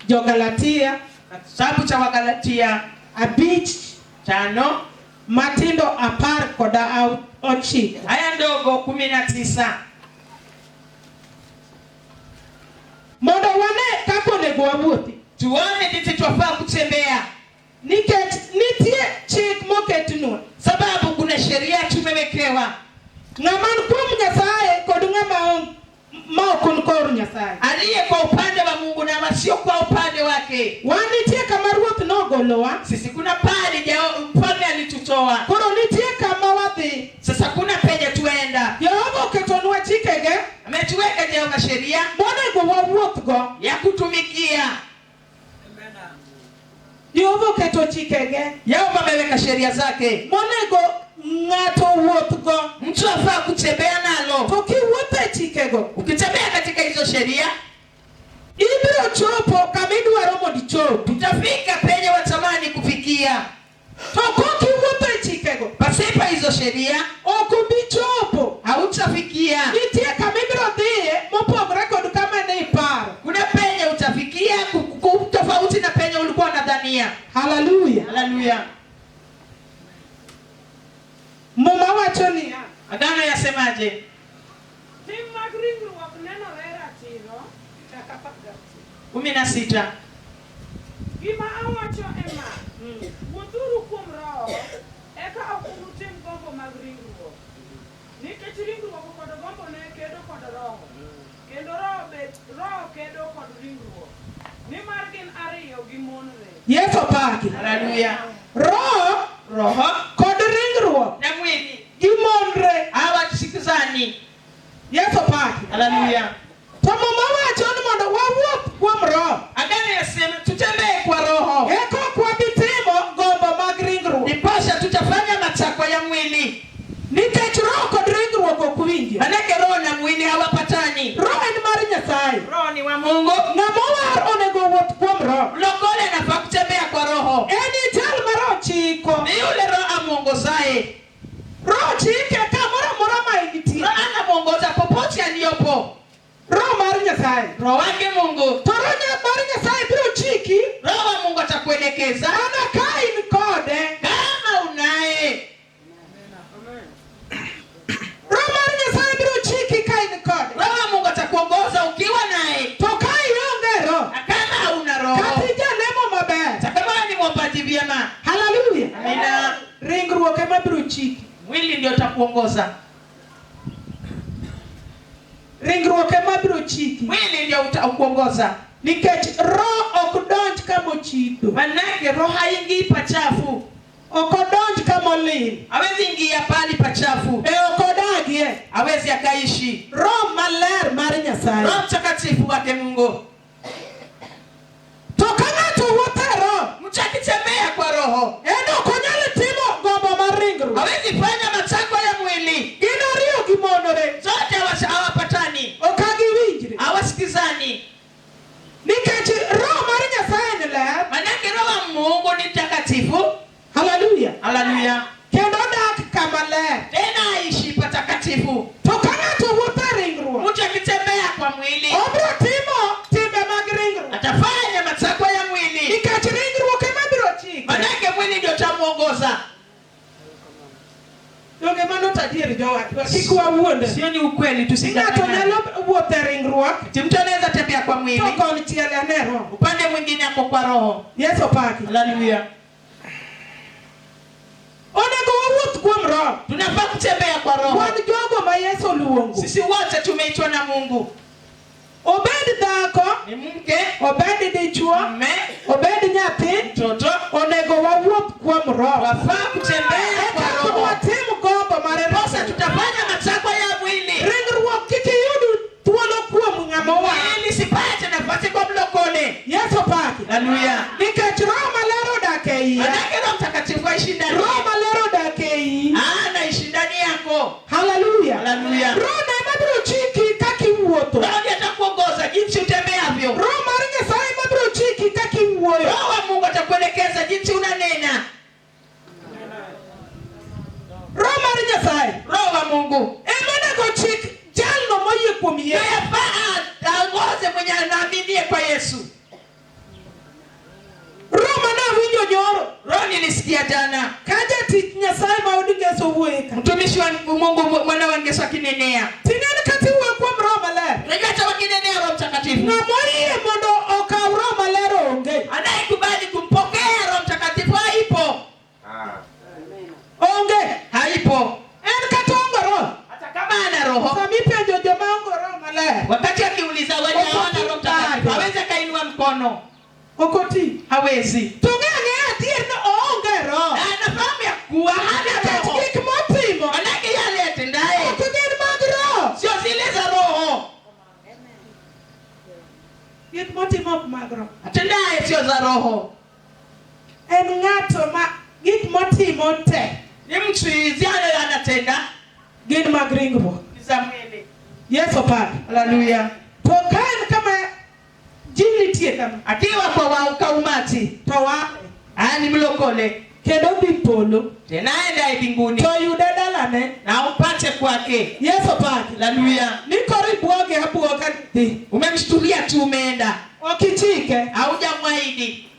Jogalatia Kitabu cha Wagalatia 5 5 matindo 19. Aya ndogo 19. Mondo wane kaka onego wawuothi. Tuone jinsi twafaa kutembea, Nikech nitie chik moketnwa. Sababu kuna sheria tumewekewa. Ng'ama ni kuom Nyasaye kod ng'ama ma ok ni kor Nyasaye. Aliye kwa upande wa Mungu na wasio kwa upande wake. Wan nitie kama Ruoth nogolowa. Sisi kuna pahali mfalme alitutoa. Koro nitie kama wadhi. Sasa kuna penye tuenda. Jehova oketonwa chikege. Ametuweka Jehova sheria monego wawuothgo ya kutumikia. Jehova oketo chikege. Jehova ameweka sheria zake monego ng'ato wuothgo. Mtu afaa kutembea nalo. To kiwuotho e chikego, ukitembea katika hizo sheria, ibiro chopo kama idwaro mondo ichopi. Utafika penye watamani kufikia. To kok iwuotho e chikego, pasipo hizo sheria, ok ubi chopo, hautafikia. Nitie kama ibiro dhiye mopogore kod kama ne iparo. Kuna penye utafikia tofauti na penye ulikuwa unadhania. Haleluya. Haleluya. Muma wacho niya, Agano yasemaje? Tim mag ringruok nenore ratiro, chak 16. 16. Gima awacho ema, wuothuru kuom Roho, eka ok unutim gombo mag ringruok. Nikech ringruok kod gombone kedo kod Roho, kendo Roho kedo kod ringruok, nimar gin ariyo gimonre. Yesu opaki. Haleluya. Roho, Roho kod ringruok na mwili gimonre. Hawasikizani. Yesu opaki. Haleluya. To Muma wacho ni mondo wawuoth kuom Roho. Agano yasema tutembee kwa Roho. Eka ok wabi timo gombo mag ringruok. Ndiposha tutafanya matakwa ya mwili. Nikech Roho kod ringruok ok winji. Manake Roho na mwili hawapatani. Roho en mar Nyasaye. Roho ni wa Mungu. Ng'ama owar onego owuoth kuom Roho. Mlokole anafaa kutembea kwa Roho. En jal ma Roho chiko. Ni yule Roho amuongozaye. Roho chike kamoro amora ma entie. Roho anamuongoza popote aliyopo. Roho mar Nyasaye. Roho wake Mungu. To Roho mar Nyasaye biro chiki. Roho wa Mungu atakuelekeza. Mana ka in kode. Kama unaye. Roho mar Nyasaye biro chiki ka in kode. Roho wa Mungu atakuongoza ukiwa naye. To ka ionge Roho, na kama hauna Roho, kata ijalemo maber, hata kama ni mwombaji vyema. Haleluya. Amina. Ringruok ema biro chiki. Mwili ndio utakuongoza. Ringruok ema biro chiki. Mwili ndio utakuongoza. Nikech Roho ok donj kama ochido. Manake Roho haingii pachafu. Ok odonj kama olil. Hawezi ingia pali pachafu. Be ok odagie. Hawezi akaishi. Roho maler mar Nyasaye. Roho Mtakatifu wake Mungu. To ka ng'ato wuotho e Roho, mtu akitembea kwa Roho, en ok onyal timo gombo mar ringruok. Hawezi fanya matakwa ya mwili. Gin ariyo gimonore. Zote hawapatani. Ok giwinjre. Hawasikizani. Nikech Roho mar Nyasaye ni ler. Manake Roho wa Mungu ni mtakatifu. Haleluya. Haleluya. Kendo odak kama ler. Tena aishi patakatifu. To ka ng'ato wuotho e ringruok, mtu akitembea kwa mwili, obiro timo timbe mag ringruok. Atafanya matakwa ya mwili. Nikech ringruok ema biro chike. Manake mwili ndio utamuongoza. Donge mano to adier jowadwa, kik wawuondre. Sio ni ukweli, Ng'ato tusidanganyane. nyalo wuotho e ringruok, Ati mtu anaweza tembea kwa mwili, to konchiel en e Roho. Upande mwingine ako kwa Roho. Yesu opaki. Haleluya. Onego wawuoth kuom Roho. Tunafaa kutembea kwa Roho. Wan jogo ma Yesu oluongo. Sisi wote tumeitwa na Mungu. Obed dhako, Ni mke, obed dichuo, mume, obed nyathi, mtoto, onego wawuoth kuom Roho. Wafaa kutembea kwa Eka Roho. watim gombo mar Ndiposa tutafanya matakwa ya mwili. Ringruok kik iyud thuolo kuom ng'ama owar. Mwili sipate nafasi kwa mlokole. Yesu opaki. Haleluya. Nikech Roho Maler odak e iya. Manake Roho Mtakatifu aishi ndani. Roho Maler odak e iyi. Anaishi ndani yako. Haleluya. Haleluya. Roho na ema biro chiki kaka iwuotho. Roho ndiye atakuongoza jinsi utembeavyo. Roho mar Nyasaye ema biro chiki kaka iwuoyo. Roho wa Mungu atakuelekeza jinsi unanena. Roho mar Nyasaye. Roho wa Mungu ema onego chik jalno moyie kuom Yesu. Yafaa aongoze mwenye anaaminie kwa Yesu. Roho nilisikia jana Ka jatich Nyasaye ma od Ngeso wuoye ka. Mtumishi wa Mungu mwana wa Ngeso akinenea. Tineno kata iwuoyo kuom Roho Maler. Unajua hata wakinenea Roho Mtakatifu. Ng'ama oyie mondo okaw Roho Maler onge. Anayekubali kumpokea Roho Mtakatifu haipo. Onge. Haipo. En kata onge Roho. Hata kama ana roho. Sama ipenjo joma onge Roho Maler. Wakati akiuliza wale hawana Roho Mtakatifu, hawezi akainua mkono. Ok oti. Hawezi. To ng'e ang'eya adier ni oonge Roho. Na anafahamu ya kuwa hana Nikech roho. gik motimo Manake yale atendaye ok gin mag Roho. sio zile za roho. Gik motimo ok mag Roho. Atendaye sio za roho. En ng'ato ma gik motimo te Ni mtu yale anatenda gin mag ringruok. ni za mwili. Yesu opaki. Haleluya. To ka en kama ji nitie kama Akiwa kwa wauka umati, to wale ani mlokole kendo dhi polo tena aendaye mbinguni to yude dalane. Na upate kwake. Yesu opaki. Haleluya. Ni koro ibwoge abwoga dhi. Umemshtulia tu umeenda. Ok ichike. Haujamwahidi.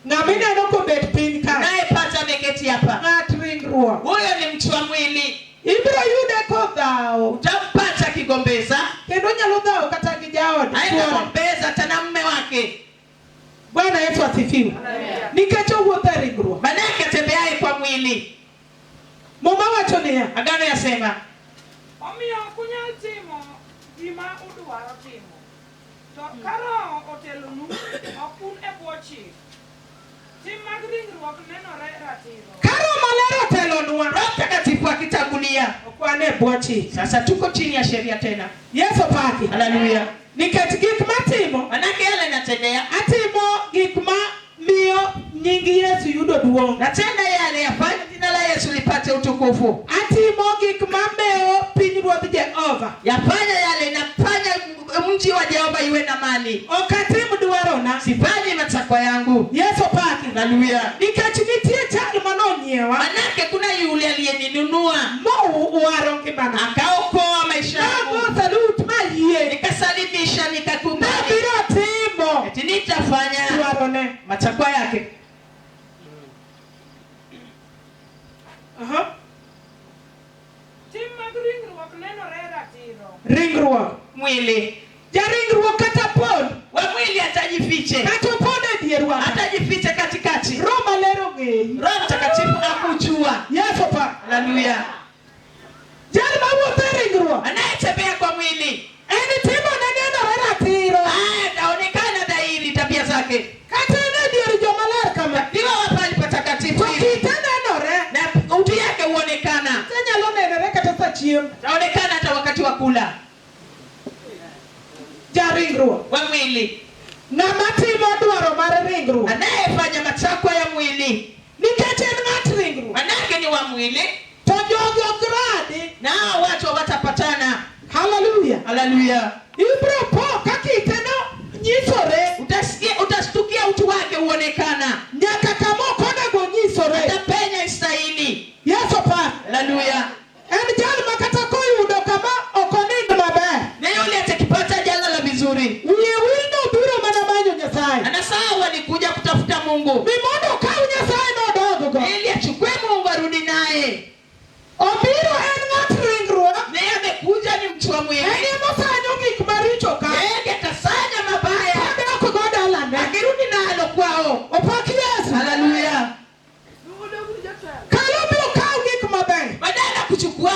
Ng'ama ineno kobet piny ka. Unayepata ameketi hapa. Ng'at ringruok. Huyo ni mtu wa mwili. Ibiro yude kodhawo. Utampata akigombeza. Kendo onyalo dhawo kata gi jaode. Aenda Chuore. gombeza hata na mume wake. Bwana Yesu asifiwe. Nikech owuotho e ringruok. Manake atembeaye kwa mwili. Muma wacho niya. Agano yasema, Omiyo ok unyal timo gima udwaro timo. To ka Roho otelonu, ok un e bwo chik. Tim mag ringruok nenore ratiro. Ka Roho Maler otelonwa. Roho Mtakatifu akitangulia. Ok wan e bwo chik. Sasa tuko chini ya sheria tena. Yesu opaki. Haleluya. Nikech gik matimo, Manake yale natendea, atimo gik ma miyo nying Yesu yudo duong'. Natenda yale yafanya jina la Yesu lipate utukufu. Atimo gik ma mewo pinyruodh Jehova. Yafanya yale nafanya mji wa Jehova iwe na mali. Ok atim dwarona. Sifanyi matakwa yangu. Yesu opaki. Haleluya. Nikech nitie jal manonyiewa Manake kuna yule aliyeninunua mowaro ngimana. Akaokoa maisha yangu. Nago salut mayie. Nikasalimisha nikakubali. Nabiro timo Eti nitafanya dwarone. matakwa yake. Aha. Tim mag ringruok nenore ratiro. Ringruok. Mwili. Jaringruok kata pon. Wa mwili atajifiche. Kata opon e dier wang'. Atajifiche katikati. Roho Maler ong'eyi. Roho Mtakatifu akujua. Yesu opaki. Haleluya. Jal mawuotho e ringruok. Anayetembea kwa mwili. En timone nenore ratiro. Ataonekana dhahiri tabia zake. Kata en e dier jomaler kama. Akiwa pahali patakatifu To hivi. kite nenore. Na utu yake huonekana. Nyalo nenore kata sa chiemo. Ataonekana hata wakati wa kula. Jaringruok. Wa mwili. Ng'ama timo dwaro mar ringruok. Anayefanya matakwa ya mwili. Nikech en ng'at ringruok. Manake ni wa mwili. To jogi ok radi. Na hao watu hawatapatana. Haleluya. Haleluya. Ibiro po ka kite no nyisore. Utasikia, utashtukia utu wake huonekana. Nyaka kama ok onego nyisore. Atapenya istahili. Yesu opaki. Haleluya. En jal ma kata koyudo kama ok onind maber. Na yule atakipata jalala vizuri. Wiye wil nobiro mana manyo Nyasaye. Anasahau alikuja kutafuta Mungu. Ni mondo okaw Nyasaye nodog go. Ili achukue Mungu arudi naye. Obiro en ng'at ringruok. Naye amekuja ni mtu wa mwili. En emosanyo gik maricho ka. Yeye atasanya mabaya. Kodok go dalane. Akirudi nalo kwao. Opak Yesu. Haleluya. Kalo biro kaw gik mabeyo. Badala kuchukua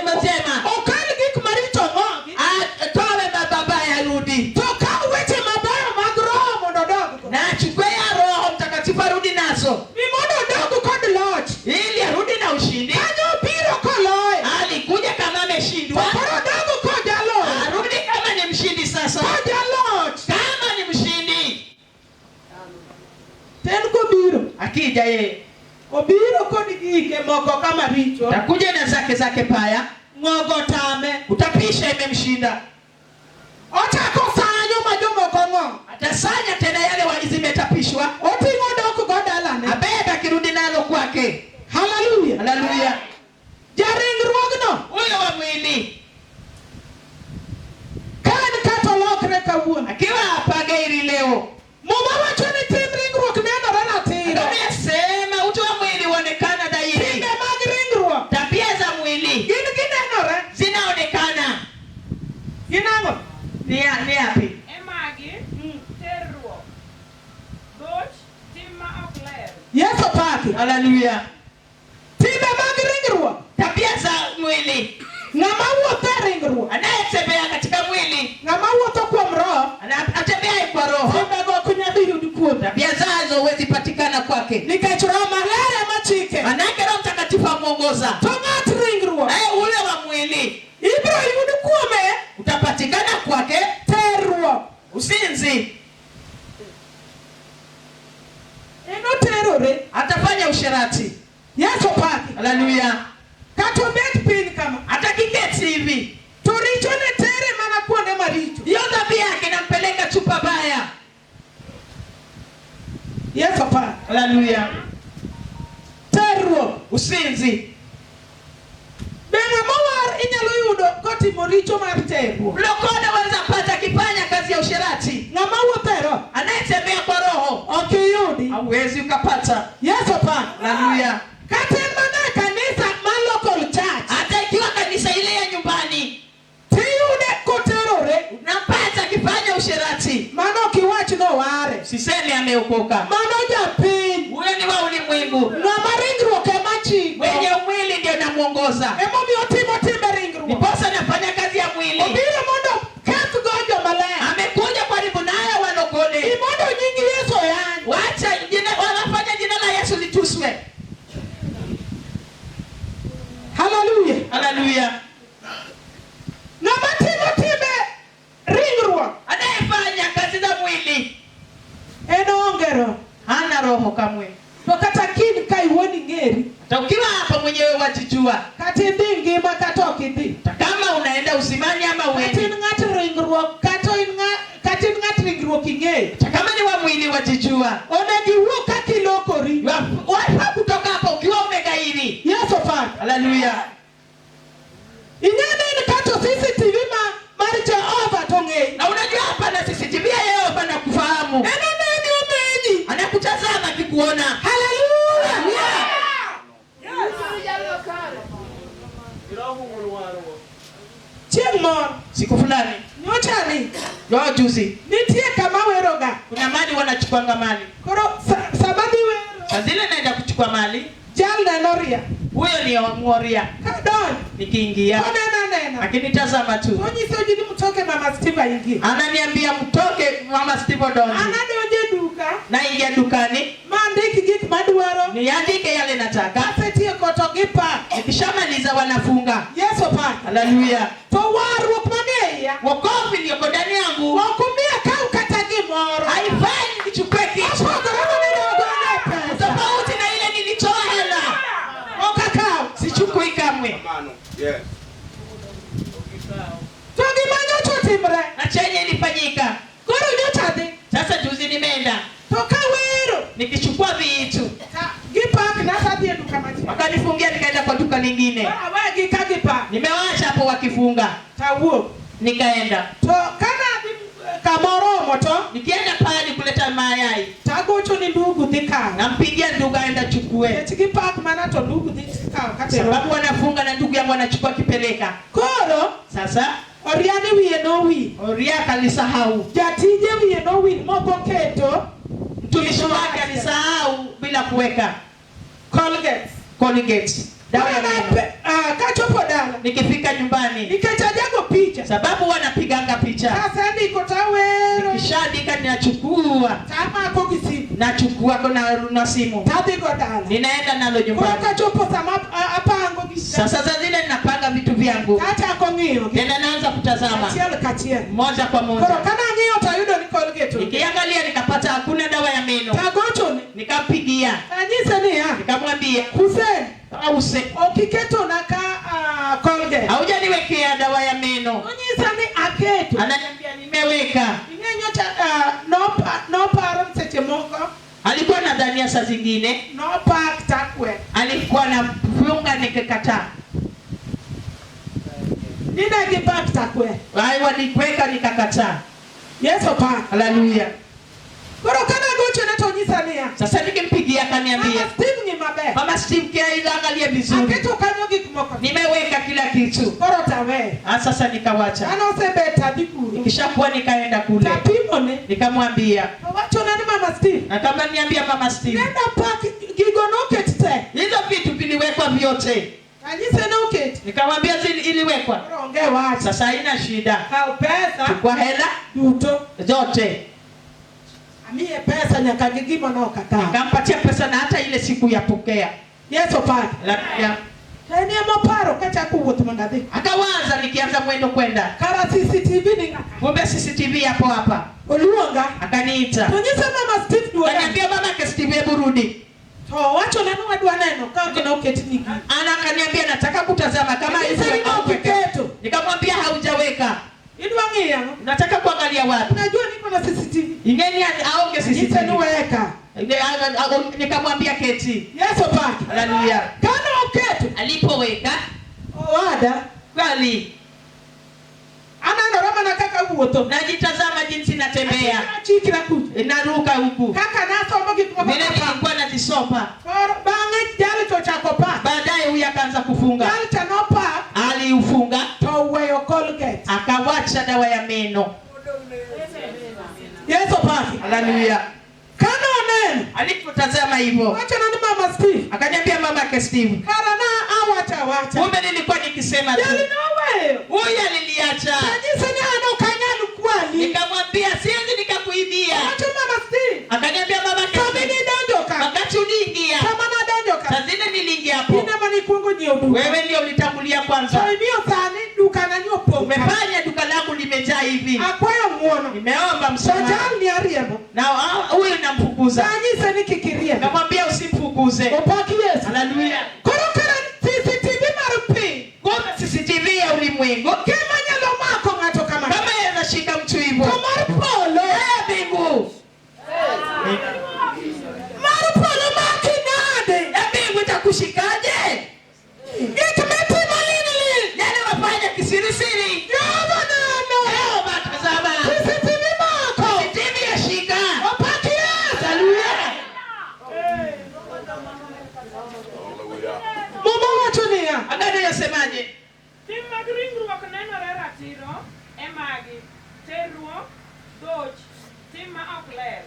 mazema. Okal gik maricho ng'ogi. Atoe mabaya arudi. To kaw weche mabeyo mag Roho mondo odog go. Na achukue ya Roho Mtakatifu arudi nazo. Ni mondo odog kod loch. Ili arudi na ushindi. Kanyo obiro koloye. Alikuja kama ameshindwa. To koro odogo kojaloch. Arudi kama ni mshindi sasa. Kojaloch. Kama ni mshindi. Ten kobiro. Akija yeye. Obiro kod gike moko kama richo. Takuja na zake zake paya. Ng'ogo tame. Utapisha imemshinda. Ochako sanyo ma jomoko ng'o. Atasanya tena yale zimetapishwa. Oting'o dok go dalane. Abeba akirudi nalo kwake. Haleluya. Haleluya. Jaringruogno. Huyo wa mwili. Ka en kata olokre kawuono. Akiwa hapa gairi leo. Muma wacho ni tim ringruok nenore ratiro. Haleluya. Timbe mag ringruok. Tabia za mwili. Ng'ama wuotho e ringruok. Anayetembea katika mwili, Ng'ama wuotho kuom roho. Atembeaye kwa roho, Timbego ok nyal yud kuome. Tabia zazo huwezi patikana kwake. Nikech roho maler ema chike. Manake Roho Mtakatifu amuongoza. To ng'at ringruok. Naye ule wa mwili Ibiro yud kuome utapatikana kwake terruok. usinzi, Enoterore. atafanya usherati. Yesu paki. Haleluya. Kata obet piny kama. Hata kiketi hivi, To richone tere mana kuonde maricho. hiyo tabia yake inampeleka tu pabaya. Yesu paki. Haleluya. Terruok. Usinzi, Be ng'ama owar inyalo yudo kotimo richo mar terruok. mlokole waweza pata akifanya kazi ya usherati. Ng'ama wuotho e roho Anayetembea kwa roho ok iyudi. hauwezi ukapata. Yesu paki. Haleluya. Kata en mana e kanisa mar local church. Hata ikiwa kanisa ile ya nyumbani Tiyude koterore. unampata akifanya usherati, Mano ok iwach noware. sisemi ameokoka. Mano japiny. Huyo ni wa ulimwengu, Ng'ama ringruok ema chiko. mwenye mwili ndio namuongoza, Emomiyo otimo timbe ringruok. ndiposa anafanya kazi ya mwili. Obiro mondo keth go jomaler. Amekuja karibu naye walokole, Imondo nying Yesu oyany. wacha jina, wanafanya jina la Yesu lituswe. Haleluya. Haleluya. Ng'ama timo timbe ringruok Anayefanya kazi za mwili en oonge roho. hana roho kamwe. To kata kiny ka iwuon ing'eri, Hata ukiwa hapa mwenyewe wajijua, kata idhi ngima kata ok idhi. hata kama unaenda uzimani ama Kata uendi, in ng'at ringruok kata in kata in ng'at ringruok ing'eyo. hata kama ni wa mwili wajijua, Onego iwuo kaka ilokori. Wafaa kutoka hapa ukiwa umegairi. Yesu paki. Haleluya. Ing'e ni in kato CCTV ma mar Jehova to ng'eyi. Na unajua hapa na CCTV ya Yehova na kufahamu. En oneni omenyi. Anakutazama akikuona. Haleluya. Chieng' moro Siku fulani, nyocha ni leo juzi, nitie kama weroga. kuna mali wanachukuanga mali. Koro sama dhi wero Saa zile naenda kuchukua mali, jalna noria. huyo ni Mworia. Kadonjo Nikiingia, konena nena. akinitazama tu. Onyiso ji ni mtoke mama Steve aingie. Ananiambia mtoke mama Steve Odonji. An adonjo e duka Naingia dukani, mandik gik madwaro. niandike yale nataka. Kasetieko to gipak. Nikishamaliza wanafunga. Yesu paki. Haleluya. To warruok manie iya Wokovu iliyoko ndani yangu ok omi akaw kata gimoro. haifai nichukue kitu. Opogore manene ogone pesa. Tofauti na ile nilitoa hela. Ok akaw. Sichukui kamwe. Yes. To gima nyocha otimre. Na chenye ilifanyika. Koro nyocha dhi. Sasa juzi nimeenda To kawero nikichukua vitu ta gipak na tadhi e duka machielo. wakanifungia, nikaenda kwa duka lingine. Koro awegi ka gipak Nimewacha hapo wakifunga, tawuok. nikaenda. To kana dhi kamoro omo to Nikienda pale kuleta mayai, tagocho ni ndugu dhi kawo. nampigia ndugu aenda chukue, Nikech gipak mana to ndugu dhi kawo katero. sababu wanafunga na ndugu yangu anachukua akipeleka. Koro Sasa Oriani wiye nowil. Oria kalisahau, Jatije wiye nowil mok oketo mtumishi wake alisahau bila kuweka Colgate. Colgate, dawa ya meno. Kachopo dala Nikifika nyumbani, nikech ajago picha sababu wanapiganga picha, kasendiko tawero kishaandika ninachukua, tamako gi simu nachukua na simu, tadhigo dala. ninaenda nalo Koro nyumbani. kachopo sama apango gi Sasa saa zile ninapanga vitu vyangu, tachako ng'iyo gi tena naanza kutazama achiel kachiel. moja kwa Koro moja. kanang'iyo tayudo ni Colgate onge. Nikiangalia nikapata hakuna dawa ya meno, Tagochone nikampigia, anyise niya nikamwambia Hussein ause, ok iketona ka Colgate. haujaniwekea dawa ya meno. Onyisa ni aketo. Ananiambia nimeweka. Ing'e nyocha noparo ni seche moko Alikuwa nadhania saa zingine nopak takwe alikuwa nafunga nikikataa, ni ne gipak takwe. Wai waliweka nikakataa. Yesu pak. Haleluya. Koro kanagochone to onyisa niya Sasa nikimpigia akaniambia, Mama Steve ng'i maber. Mama Steve kia angalia vizuri, Aketo kanyo gik moko. nimeweka kila kitu. Koro taweyo. Ah, sasa nikawacha. An osebet tadhi kuro. Nikishakuwa nikaenda kule, Tapimone. nikamwambia Owacho Owachona ni Mama Steve. Akaniambia Mama Steve, Nenda pak gigo noket te. hizo vitu viliwekwa vyote. Anyise noket. Nikamwambia zili iliwekwa. Koro onge wach. Sasa haina shida, Kaw pesa chukua hela duto. zote. Amiye pesa nyaka gi gima nok akaw. Nikampatia pesa na hata ile siku ya pokea. Yesu opaki. Labda To en ema oparo kachako wuoth mondo adhi. akawaza nikianza mwendo kwenda, Kara CCTV ni ng'a? kumbe CCTV hapo hapa. Oluonga. Akaniita, To nyisa Mama Steve duoga. akaniambia mama ke Steve, hebu rudi. To owachona ni wadwa neno ka ok noket ni gigi. Ana akaniambia nataka kutazama kama Anyise ni hizo ok iketo. Nikamwambia haujaweka, Idwa ng'iyo ang'o? nataka kuangalia wapi. Najua niko na CCTV. Ingeni aonge Anyise ni CCTV. weka. Nikamwambia keti. Yesu opaki. Haleluya. Kane oketo, Alipoweka owada kweli, anenora mana kaka awuotho. najitazama jinsi natembea, Achikra kucha. naruka huku Kaka nasomo gik moko vile kaka. nilikuwa nazisoma. Koro bang'e jalcha ochako pak. Baadaye huyu akaanza kufunga, Jalcha nopak aliufunga to oweyo Colgate. akawacha dawa ya meno. Yesu opaki. Haleluya. Kane oneno, Alipotazama hivyo owachona ni Mama Steve, akaniambia mama yake Steve, kara na awacho awacha. kumbe nilikuwa nikisema tu, Jali noweyo. huyu aliliacha. Anyise ni an ok anyal kwali. Nikamwambia siwezi nikakuibia. Owacho Mama Steve, Akaniambia mama yake kama Steve, nidonjo ka, wakati uliingia, kama nadonjo ka, saa zile niliingia hapo, in ema nikwongo nyiewo duka. wewe ndio ulitangulia To kwanza, imiyo sani dukana ni opong'. umefanya duka langu limejaa hivi, Akwayo ng'uono. nimeomba To msamaha jalni ariembo. na huyu namfukuza. Anyise ni kik iriembe. Nikamwambia usimfukuze. Opak Yesu. Haleluya. Koro kara CCTV mar piny Kumbe CCTV ya ulimwengu kema nyalo mako ng'ato kama kama yanashika mtu hivyo, to mar polo ya mbingu mar polo maki nade? ya mbingu itakushikaje? Gik mitimo ling'ling' Yale wafanya kisirisiri. Jehova neno. Leo tazama, CCTV mako. CCTV yashika. Opak Yesu. Haleluya. Muma wacho niya, Agano yasemaje? Tim mag ringruok nenore ratiro e magi: terruok, dhoch, tim ma ok ler,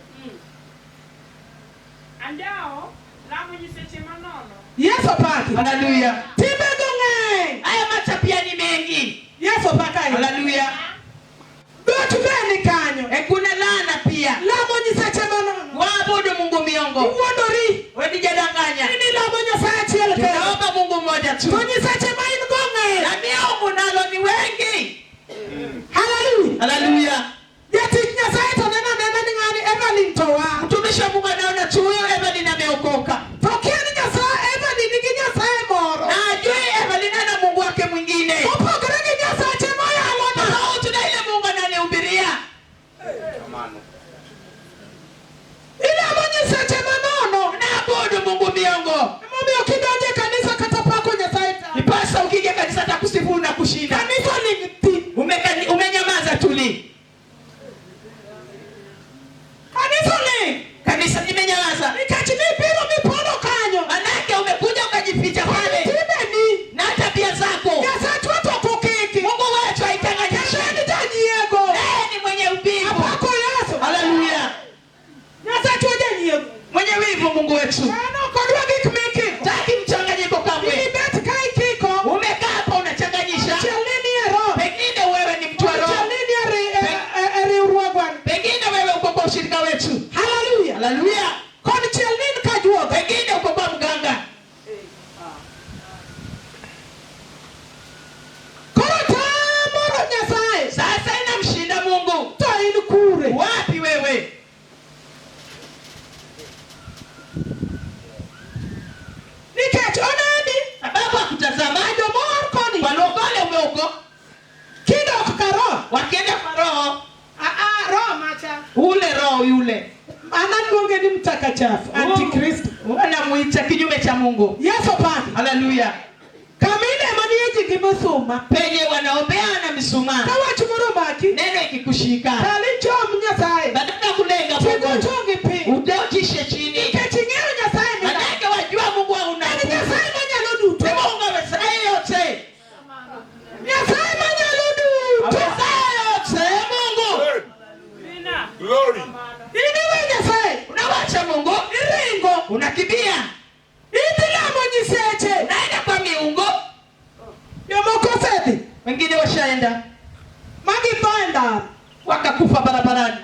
anjawo, lamo nyiseche manono, Yesu opaki. Haleluya. Timbego ng'eny. Haya matapia ni mengi. Yesu opak ahinya. Haleluya. Dhoch be ni kanyo. E, kuna laana pia. Lamo nyiseche manono. Waabudu Mungu miongo. Iwuondori. Wenijadanganya. Ni lamo Nyasaye achiel kende. Tunaomba Mungu mmoja tu. To nyiseche ma in go ng'eny. Na miungu nalo ni wengi. Haleluya. Haleluya. Jatich Nyasaye to neno anena ni ng'ani Evelyn to wa. Mtumishi wa Mungu anaona tu huyo Evelyn ameokoka. To kia ni Nyasaye Evelyn nigi Nyasaye moro. Na ajui Evelyn ana Mungu wake mwingine. Mopogore gi Nyasache moyalono. Tofauti na ile Mungu ananihubiria. Ilamo nyiseche manono. Naabudu Mungu miongo. Emomiyo kidonjo e kanisa kata pako Nyasaye tamo. Nipasa ukija kanisa atakusifu na kushinda. Kanisa oling' thi. Umenyamaza tuli. Kanisa oling'. Kanisa limenyamaza. Nikech nibiro mipondo kanyo. Manake umekuja ukajificha pale Timbeni. na tabia zako. Nyasachwa to ok okiki. Mungu wetu haichanganyishi. Kendo en janyiego. Yeye ni mwenye uvivu. Apako Yesu. Haleluya. Nyasachwa janyiego. Mwenye wivu Mungu wetu. En ok odwa gik mikiko. Taki mchanganyiko kamwe. Ibet ka ikiko. Umekaa hapa unachanganyisha. Achiel ni nie roho. Pengine wewe ni mtu wa Achiel roho. ni nie e riwruogwa. Pengine wewe uko kwa ushirika wetu. Haleluya. Haleluya. Konchiel ni in kajuoga. Pengine uko kwa mganga. Koro tamoro Nyasaye. Sasa inamshinda Mungu. To in kure. Wapi wewe? Nikech oneni. Sababu akutazama Jomor koni. walokole umeuko Kidok ka roho. wakienda kwa roho Aa, roho macha. ule roho yule An aluonge ni mtakachafu. Antikristo. wanamuita kinyume cha Mungu. Yesu opaki. Haleluya. Kama ilemo ni ji gi misuma. Penye wanaombea na mishumaa, Ka wach moro omaki. neno ikikushika, Kal ichom Nyasaye. badala ya kulenga Tigo Mungu chongi piny. udotishe chini, Nikech ing'eyo Nyasaye milamo. manake wajua Mungu hauna En nguvu. Nyasaye manyalo duto. Ni Mungu awezaye yote, Nyasaye manyalo duto. awezaye yote Mungu. Mina. Glory. In iwe Unakimbia, Idhi lamo nyiseche. Unaenda kwa miungu. Jomoko osedhi. Wengine washaenda Ma githo e ndara. Wakakufa barabarani.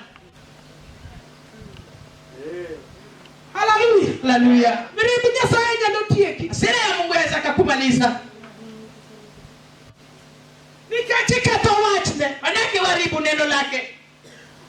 Haleluya. Haleluya. Mirimb Nyasaye nyalo tieki. Hasira ya Mungu yaweza akakumaliza. Nikech iketho wachne. Manake waharibu neno lake.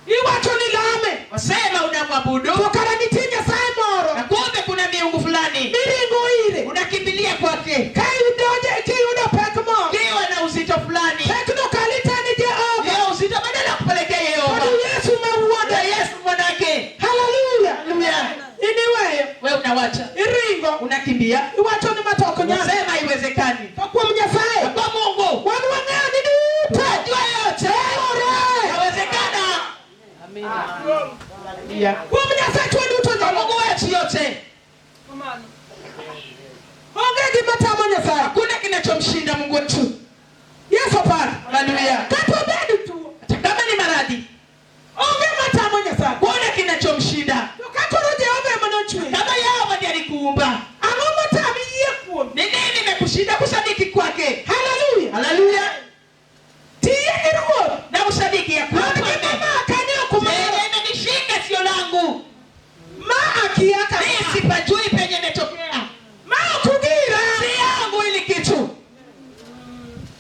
Iwacho ni lame. Wasema unamwabudu To kara nitie Nyasaye moro. Na kumbe kuna miungu fulani Miringo ire. Unakimbilia kwake. Ka idonje kiyudo pek moro. Kiwa na uzito fulani. Pekno kalitani Jehova. Hiyo uzito badala ya kupelekea Yehova. Kod Yesu ma wuode. Na Yesu mwanake. Haleluya. Haleluya. In iweyo. Wewe unawacha. Iringo. Unakimbia. Iwacho ni ma ok nyal. Unasema haiwezekani. To kuom Nyasaye. Kwa Mungu. Wan wang'eyo ni duto. Tunajua yote. Timore. Inawezekana. Haleluya. Kuom Nyasachwa duto Kwa nyalo. Mungu wetu yote. Onge gima tamo Nyasaye. Hakuna kinachomshinda Mungu wetu. Yesu opar. Haleluya. Kata obed tuo. Hata kama ni maradhi. Onge matamo Nyasaye. Hakuna kinachomshinda. To ka koro Jehova ema nochweyi. Kama Yehova ndiye alikuumba. Ang'o motami yie kuome? Ni nini imekushinda kusadiki kwake? Haleluya. Haleluya. Tiye gi Ruoth. Na usadiki ya An kwamba gima maka ne ok mara. Yeye imenishika sio langu. Ma akia kama. Mimi sipajui penye imetokea. Ma ok ugira. Si yangu ili kitu.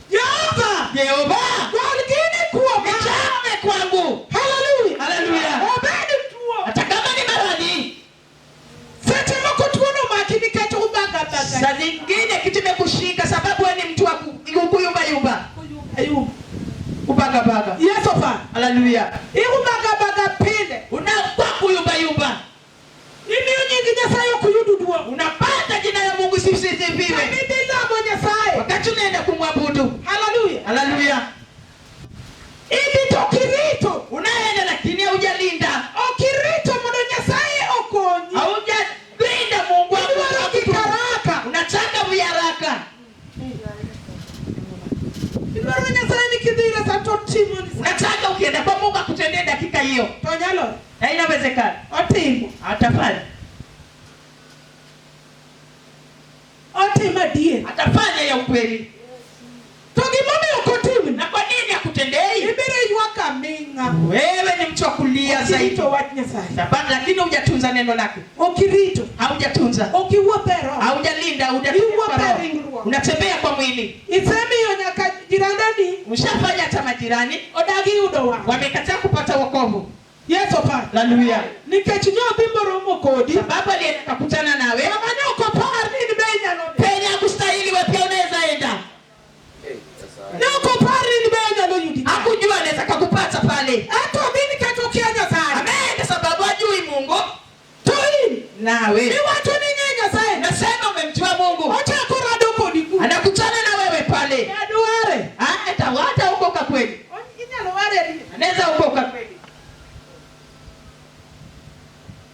Jehova. Jehova. Gol gini kuoma. Nichame kwangu. Haleluya. Haleluya. Obed tuo. Hata kama ni maradhi. Seche moko tuono maki nikech ubaga baga. Saa zingine kitu imekushika sababu wewe ni mtu wa kuyumba yumba. Ayumba. Kubaga baga. Yesu opar. Haleluya. Iubaga baga pile. Unakuwa kuyumba yumba. Imiyo nying Nyasaye ok oyud duong'. Unapata jina la Mungu sisifiwe. Sama idhi lamo Nyasaye. Wakati unaenda kumwabudu. Haleluya. Haleluya. Idhi to kirito. Unaenda lakini haujalinda. Ok irito mondo Nyasaye okonyi. Haujalinda Mungu Idwaro gik haraka. Unataka vya haraka. Idwaro Nyasaye ni kidhi ire sa to otimoni sa. Unataka ukienda kwa Mungu akutendee dakika hiyo. To nyalore. Na inawezekana. Otimo. Atafanya. Otimo adier. Atafanya ya ukweli. To gimomiyo ok otimni. Na kwa nini akutendei? Ibiro ywak aming'a. Wewe ni mtu wa kulia zaidi. Okirito wach Nyasaye. Sababu lakini hujatunza neno lake. Ok irito. Haujatunza. Ok iwuoth e roho. Haujalinda, hujatembea Iwuotho kwa e roho. ringruok. Unatembea kwa mwili. Isemiyo nyaka jirandeni Ushafanya hata majirani odagi yudo wang'. Wamekataa kupata wokovu. Yesu opar. Haleluya. Nikech nyodhi moromo kodi. Sababu alienda kukutana nawe. Kama ne ok opar ni in be inyalo dhi. Penye hakustahili wewe pia unaweza enda. Ne ok opar ni in be inyalo yudi. Hakujua anaweza kukupata pale. Ento dhi nikech okia Nyasaye. Ameenda sababu hajui Mungu. To in Nawe. iwacho ni ing'e Nyasaye. Nasema umemjua Mungu. Ochako rado kodi ku. Anakutana na wewe pale. Yadware. Ah, hata huko kweli. Inyalo ware adier. Anaweza huko kweli.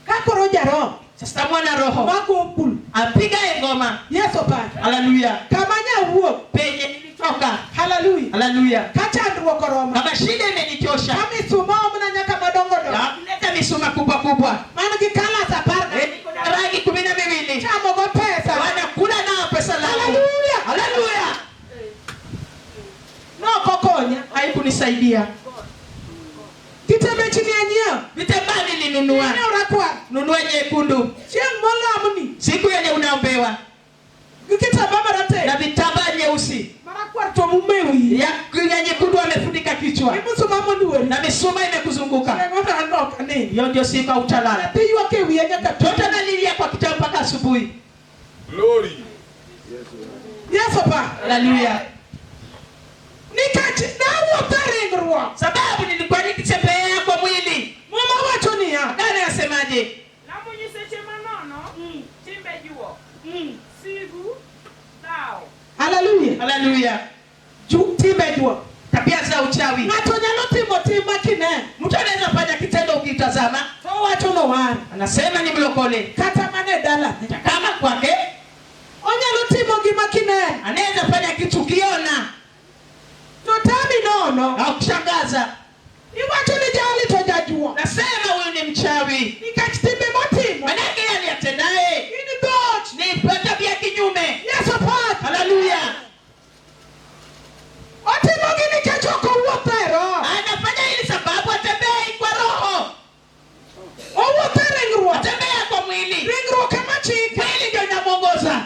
Ka koro jaroho Sasa mwana roho mago bul. apiga ngoma. Yesu opar. Haleluya. Kama nyawuok. Penye nilitoka. Haleluya. Haleluya. Ka chandruok oroma. Kama shida imenichosha. Ka misuma omna nyaka madongo dongo. Na kuleta misuma kubwa kubwa. Man gi kalas apar Eh, niko na rangi 12. Chamo go pesa. Wanakula nao pesa langu. Haleluya. Haleluya. Nok okonya. Haikunisaidia. Kitembe chini anyiewo. Vitambaa nilinunua. Anyiewo rakwar. Nunua nyekundu. Chieng' molamni. Siku yenye unaombewa. Gi kitamba marateng'. Na vitambaa nyeusi. Marakwar to mume wiye. Ya nyekundu amefunika kichwa. Gi musuma moluori. Na misuma imekuzunguka. Chieng' moro ok anind. Hiyo ndio siku hautalala. Nyathi ywak e wiye nyaka Mtoto analilia kwa kitanda mpaka asubuhi. Glory. Yesu opar. Haleluya. Nikech nawuotho e ringruok. Sababu nilikuwa nikitembea kwa mwili. Muma wacho niya. Dada anasemaje? Lamo nyiseche manono, timbe juok, sigu, dhawo. Haleluya. Haleluya. Timbe juok. Tabia za uchawi. Ng'ato nyalo timo tim ma kineno. Mtu anaweza fanya kitendo ukitazama. To owacho nowar. Anasema ni mlokole. Kata mana e dalane. Kama kwake Onyalo timo gima kineno. anaweza fanya kitu ukiona. To tami nono. Na kushangaza. Iwacho ni jali to jajuok. Nasema huyu ni mchawi. Nikech timbe motimo. Manake yeye aliyatendaye. chike. Mwili ndio inamwongoza.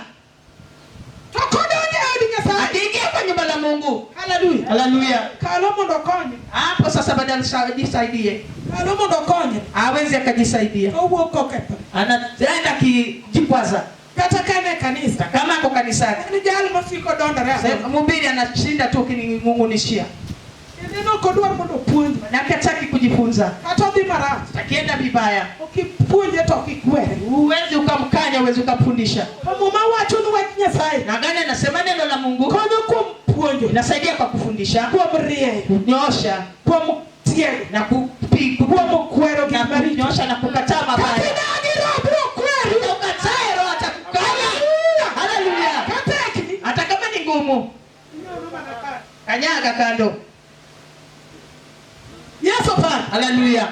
To kodonjo e od Nyasaye. Akiingia kwa nyumba la Mungu. Haleluya. Haleluya. Kalo mondo okonye. Hapo sasa badala ajisaidie. Kalo mondo okonye. Hawezi akajisaidia. To owuok koketho. Anaenda kijikwaza. Kata ka en e kanisa. Kama ako kanisani. En jal mosiko dondore. Sasa mhubiri anashinda tu ukining'ung'unishia. Kendo ok odwar mondo opuonje. Manake hataki kujifunza. Kata odhi marach. Akienda vibaya. Okipuonje to ok ikwere. Huwezi ukamkanya, huwezi ukamfundisha. To Muma wacho ni wach Nyasaye. Na gani anasema neno la Mungu Konyo kuom puonjo. inasaidia kwa kufundisha, Kuom rieyo. kunyoosha Kuom tiego. na kupiga, Kuom kwero na gik maricho. kunyoosha na kukataa Kata mabaya. idagi Roho biro kweri. Ukatae Roho atakukanya. Haleluya. Katekni. Hata kama ni ngumu, Inyono mana ka. kanyaga kando. Yesu par. Haleluya.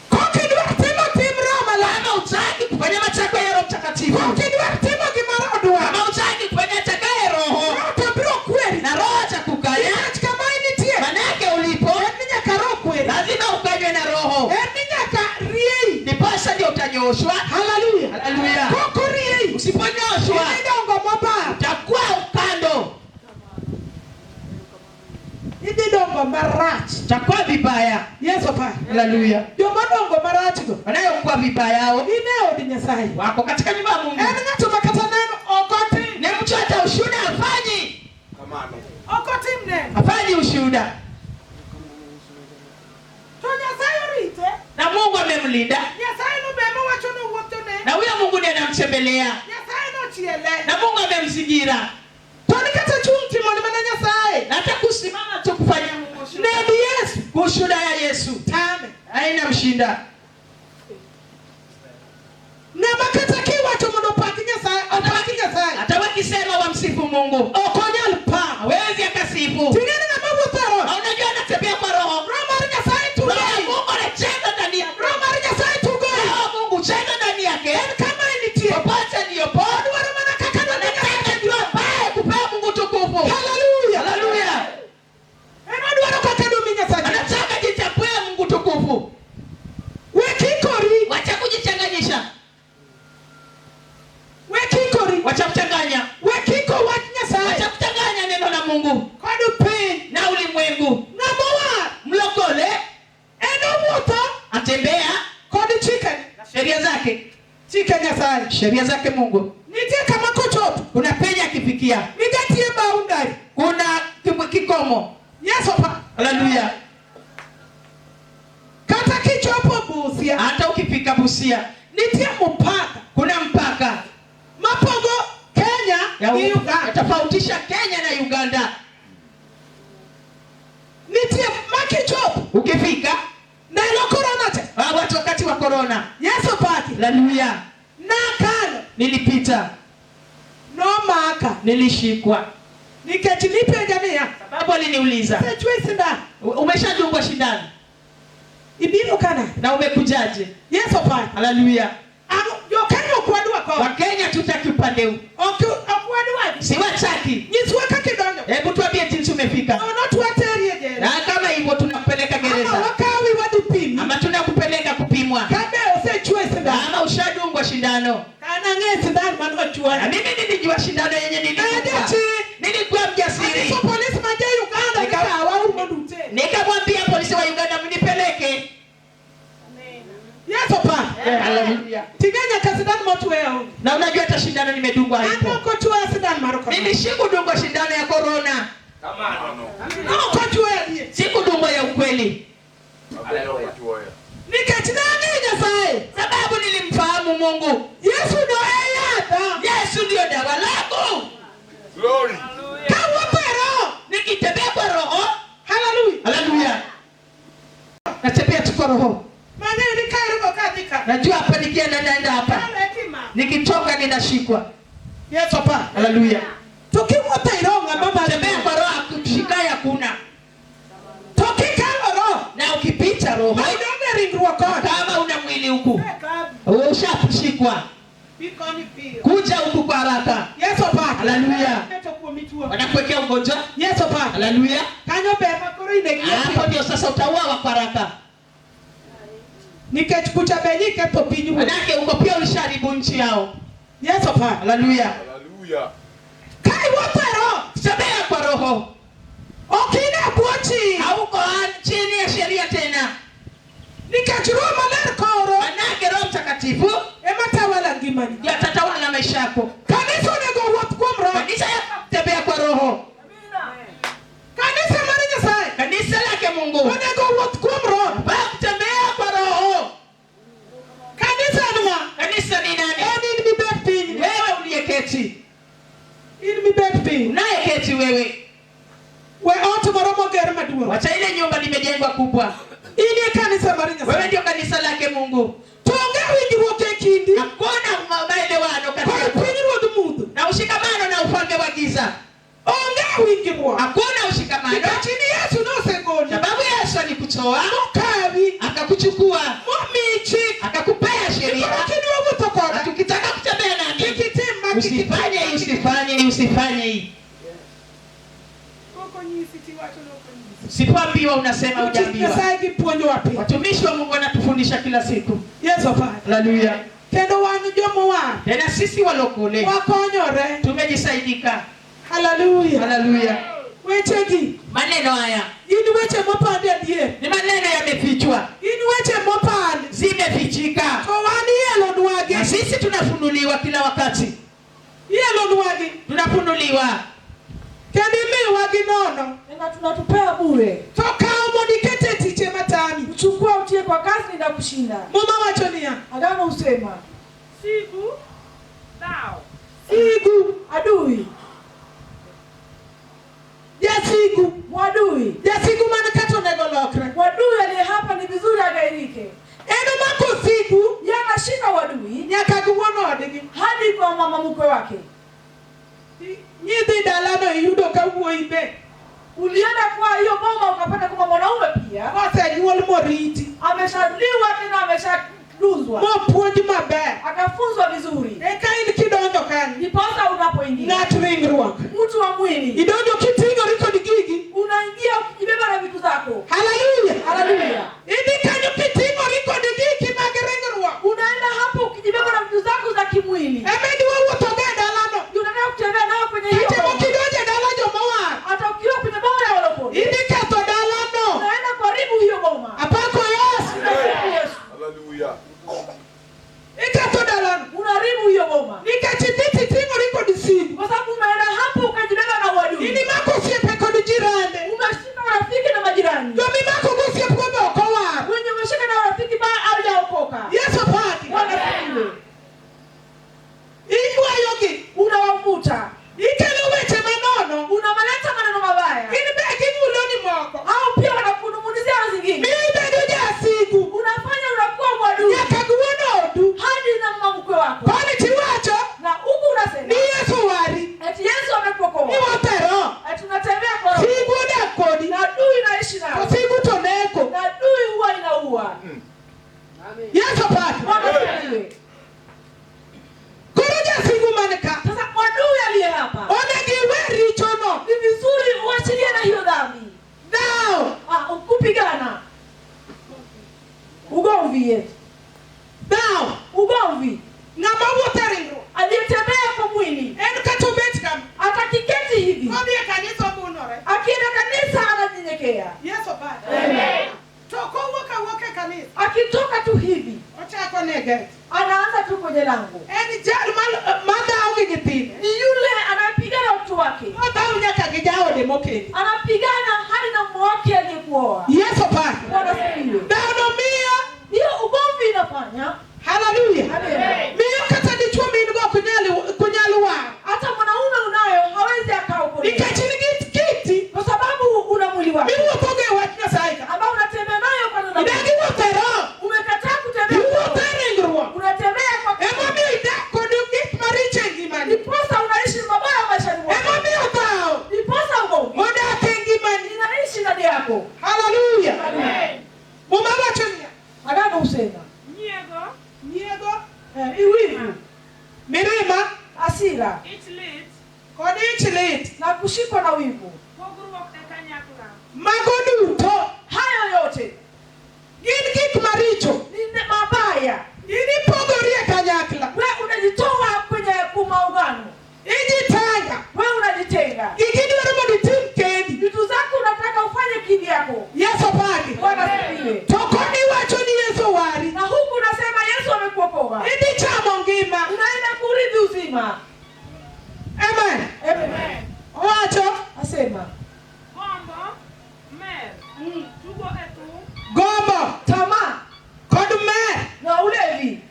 Kokidwar timo tim Roho Maler. Kama hutaki kufanya matakwa ya Roho Mtakatifu, Kokidwar timo gima Roho dwaro. kama hutaki kufanya atakaye Roho, Roho to biro kweri. na Roho atakukanya. Nikech kama initie. Manake ulipo En ni nyaka Roho kweri. lazima ukanywe na Roho, En ni nyaka rieyi. ndiposa ndio utanyoshwa. Haleluya. Haleluya. Kok orieyi. Usiponyoshwa Idhi dongo mabar. utakuwa ukando, Idhi dongo marach. utakuwa vibaya. Yesu par. Haleluya. Joma dongo marach go. Wanayokuwa vibaya hao Gin e od Nyasaye. wako katika nyumba ya Mungu. En ng'ato ma kata neno ok otim. Ni mtu hata ushuhuda hafanyi, Ok otim neno. hafanyi ushuhuda, To Nyasaye orite. na Mungu amemlinda, Nyasaye nobeme wacho ni owuothone. na huyo Mungu ndiye anamtembelea, Nyasaye nochiele. na Mungu amemzingira, To ni kata chung' timo ni mana Nyasaye. na hata kusimama tu kufanya Mungu ushuhuda, Ned Yesu. ushuhuda ya Yesu Tame. haina mshinda. Ng'ama kata kiwacho mondo opak Nyasaye, opak Nyasaye. Hata wakisema wamsifu Mungu, Ok onyal pak. hawezi akasifu. Ting'eni ng'ama wuotho e Roho. Na unajua anatembea kwa Roho. Roho mar Nyasaye Roho ya tugoi. Mungu anacheza ndani yake. Roho mar Nyasaye tugoi. Roho wa Mungu cheza ndani yake. En kama enitie. Popote aliyopo, Odwaro mana kaka dwaro anataka ndio ambaye kupea Mungu tukufu. Haleluya. Haleluya. En odwaro kaka domi Nyasaye. Anataka jichapue Mungu tukufu. We kikori. Wacha kujichanganyisha. We kikori. Wacha kuchanganya. We kiko wach Nyasaye. Wacha kuchanganya neno la Mungu Kod piny. na ulimwengu. Ng'ama owar. Mlokole En owuotho atembea kod chike. na sheria zake, Chike Nyasaye. sheria zake Mungu. Nitie kama kochopo. Kuna penye akifikia, Nitie boundary. kuna kikomo. Yesu pa. Haleluya. Kata kichopo Busia. Hata ukifika Busia Nitie mpaka kuna mpaka mapogo Kenya ya gi Uganda. tofautisha Kenya na Uganda. Nitie makichopo Ukifika ndalo korona cha. watu wakati wa corona. Yesu paki. Haleluya. Nakalo Nilipita, nomaka nilishikwa. nikech nipenja niya Sababu aliniuliza, osechwe sindan "Umeshadungwa shindano ibiro kana na umekujaje?" Yesu paki. Haleluya. Ang'o jo Kenya ok wadwa koni. Wakenya tutaki upande huu. Ok ok wadwa. Siwataki. Nyiswa kaka idonjo. Hebu tuambie jinsi umefika. Nono twateri e jela. Na kama hivyo tunakupeleka Ama gereza. wakawi wadhi pimi. Ama tunakupeleka kupimwa. Kabe osechwe sindan. Ama ushadungwa shindano. Kana ng'e sindan manochwoya. Na mimi nilijua shindano yenye nilidungwa. Ajachi. Nilikuwa mjasiri. Anyiso polis ma ja Uganda nikawa uru mondo uter. Nikamwambia polisi wa Uganda mnipeleke. Yesu pa. Haleluya. Ting'e nyaka sindan mochweya onge. Na unajua hata shindano nimedungwa An haipo. ok ochwoya sindan mar korona. Mimi sikudungwa shindano ya corona. Ok ochwoya adier. Sikudungwa ya ukweli. Nikech nang'e Nyasaye. Sababu nilimfahamu Mungu. Yesu no e yadha. Yesu ndio dawa langu. Glory. Kawuotho e Roho. Nikitembea kwa Roho. Haleluya. Haleluya. Natembea tu kwa Roho. Mang'eyo ni karingo kadhi ka. Najua hapa nikienda naenda hapa. Nikitoka ninashikwa. Yesu pa. Haleluya. To kiwuotho e Roho ng'ama mar Tembea kwa Roho akushikaye hakuna. To kikalo Roho. Na ukipita Roho Ma idong' e ringruok koni. kama una mwili huku ushashikwa, kuja huku kwa haraka. Yesu pa. Haleluya. Keto kuomi tuo. Wanakuwekea ugonjwa. Yesu pa. Haleluya. Kanyo ber ma koro in e gi Hapo ndio sasa utauawa kwa haraka. Nikech kucha be niketho piny wuon. Manake huko pia ulisharibu nchi yao. Yesu pa. Haleluya. Hallelujah. Ka iwuotho e roho, Tembea kwa roho, ok in e bwo chik. hauko chini ya sheria tena, Nikech Roho Maler koro manake Roho Mtakatifu ema tawala ngimani. ndiye atatawala maisha yako. Kanisa onego owuoth kuom Roho. Kanisa yako kutembea kwa roho, Kanisa mar Nyasaye kanisa lake Mungu onego owuoth kuom Roho. Baa kutembea kwa roho. Kanisa en ng'a? Kanisa ni nani? En in mibet piny. Wewe uliyeketi, In mibet piny. unayeketi wewe, We ot moro moger maduong'. wacha ile nyumba limejengwa kubwa, In e kanisa mar wewe Nyasaye. ndio kanisa lake Mungu. To onge winjruok e kindi Hakuna maelewano kati kod yako pinyruodh mudho. na ushikamano na ufalme wa giza, Onge winjruok. hakuna ushikamano, Nikech in Yesu nosegoli. sababu Yesu alikutoa Mokawi. akakuchukua Momiyi chik. akakupea sheria. Koro kidwa wuotho Na koda. tukitaka kutembea nami, Kik itim ma kik itim. usifanye hii, usifanye hii, usifanye hii. Pok onyisi tiwacho ni ok onyisi. Usipoambiwa unasema Jotich hujaambiwa. Nyasaye gipuonjowa pile. Watumishi wa Mungu wanatufundisha kila siku. Yesu opaki. Haleluya. Kendo wan jomowar Tena sisi walokole wakonyore. tumejisaidika. Haleluya. Haleluya. Wechegi Maneno haya gin weche mopandi adier. ni maneno yamefichwa, Gin weche mopandi. zimefichika, To wan ielonwagi. na sisi tunafunuliwa kila wakati, Ielonwagi. tunafunuliwa Kendo imiyowa gi nono. Tena tunatupea bure. To kaw mondo iket e tich ema tami. Uchukua utie kwa kazi na kushinda. Muma wacho niya. Agano husema Sigu, dhawo, Sigu. adui, Jasigu. mwadui, Jasigu man kata onego lokre. mwadui aliye hapa ni vizuri agairike. En omako sigu Yeye anashika uadui nyaka gi wuon odgi. hadi kwa mama mkwe wake. Nyidhi dalano iyudo ka wuoyi be Ulienda kwa hiyo boma ukapata kwamba mwanaume pia osenyuol moriti ameshaliwa tena ameshaluzwa, mopuonj maber. akafunzwa vizuri. Eka in kidonjo kanyo Ndiposa unapoingia ng'at ringruok mtu wa mwili idonjo kiting'ori kod gigi. unaingia ukijibeba na vitu zako. Haleluya. Haleluya! Idhi kanyo kiting'ori kod giki mag ringruok. Unaenda hapo ukijibeba na vitu zako za kimwili, Ema idwa wuothogo e dalano. Ndio unataka kutembea nao kwenye hiyo Seche boma. moko idonjo e dala jomowar. Hata ukiwa kwenye boma ya walokole Idhi ketho dalano. unaenda kuharibu hiyo boma. Apako Yesu. Unaharibu Yesu, Hallelujah. Iketho dalano. unaharibu hiyo boma Nikech idhi titing'ori kod sigu. kwa sababu umeenda hapo ukajibeba na In uadui, imako osiepe kod jirande. umeshika urafiki na majirani Jomimako go osiepgo be ok owar. wenye umeshika na urafiki ba hawajaokoka. Yesu opaki. Bwana asifiwe. Iywayogi. Unawavuta, Ikelo weche manono. unamaleta maneno mabaya, Gin be ging'uloni moko. au pia wanakunung'unizia wengine, Miyo ibedo jasigu. unafanya unakuwa mwadui Nyaka gi wuon odu. hadi na mama mkwe wako, Koni tiwacho na huku unasema ni Yesu wari. eti Yesu amekuokoa, Iwuotho e roho. eti unatembea kwa roho, Sigu odak kodi. na adui inaishi To nawe, sigu to neko. na adui huwa inaua. Yesu opaki. Bwana asifiwe. Koro jasigu man ka. Sasa mwadui aliye hapa Onego iwe richono. ni vizuri uachilie na hiyo dhambi. Dhawo. Ah, kupigana, ugomvi yetu, Dhawo. ugomvi. Ng'ama wuotho e ringruok. Aliyetembea kwa mwili En kata obet kama. atakiketi hivi, Kodhi e kanisa obunore. akienda kanisa ananyenyekea, Yesu opaki. To kowuok awuoka e kanisa. akitoka tu hivi Ochako ne gate. anaanza tu kwenye lango. En jal ma dhawo gi nyithinde. Ni yule anayepigana mtu wake, Odhawo nyaka gi jaode mokendi. anapigana hadi na mume wake aliyekuoa. Yesu opaki. Bwana asifiwe. Dhawono miyo. Hiyo ugomvi inafanya Haleluya. Amen. Miyo kata dichuo ma in go ok nyal war. Hata mwanaume unayo hawezi akaokolewa Nikech in gi kiti kwa sababu una mwili wako miwuothogo e wach Nyasaye ka. ambao unatembea nayo kwa neno la Idagi Mungu. wuotho e roho. Umekataa kutembea kwa Iwuotho roho. e ringruok. Unatembea kwa Emomiyo idak kod gik maricho e ngimani. ndiposa unaishi mabaya maishani mwako, Emomiyo dhawo ndiposa ugomvi odak e ngimani. inaishi ndani yako. Haleluya. Muma wacho niya. Agano husema nyiego, Nyiego, iwivu, mirima hasira ich lit, kod ich lit. na kushikwa na wivu, pogruok e kanyakla, Mago duto hayo yote gin gik maricho. ni mabaya. In ipogori e kanyakla. We unajitoa kwenye uzima. Amen. Amen. Owacho Asema Gombo, mer, tugo e thum, gombo tamaa kod mer. na ulevi.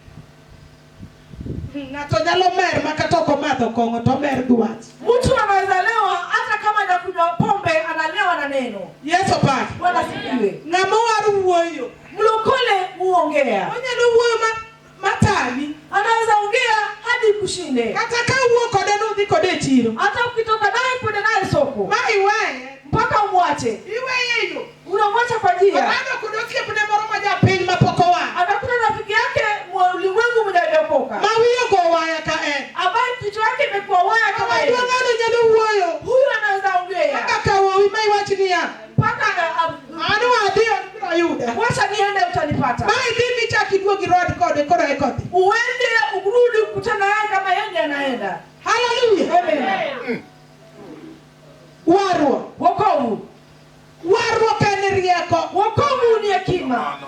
Ng'ato nyalo mer ma kata ok omadho kong'o to omer gi wach. Mtu anaweza lewa hata kama hajakunywa pombe, analewa na neno. Yesu opaki. Bwana asifiwe. Ng'ama owar wuoyo. Mlokole huongea, Onyalo wuoyo ma matami. anaweza ongea hadi kushinde. Kata ka wuo kode nudhi kode e chiro. Hata ukitoka naye kwenda naye soko Ma iweye. mpaka umwache, Iweye e yo. unamwacha kwa njia. Orado kod osiepne moro ma japiny ma pok owar. Akakuta rafiki yake mwa ulimwengu mwenye hajaokoka, Ma wiye ogo waya ka en. ambaye kichwa yake imekuwa waya kama Owadwa yeye. ng'ano nyalo wuoyo. Huyu anaweza ongea Kaka kawowi ma iwach niya. mpaka An wadhi an biro yuda. wacha niende, utanipata. Ma idhi michak iduog irod kode koro eka odhi. Uende urudi kukutana naye kama yeye ndiye anaenda. Hallelujah. Amen. Warruok. Wokovu, Warruok en rieko. wokovu ni hekima.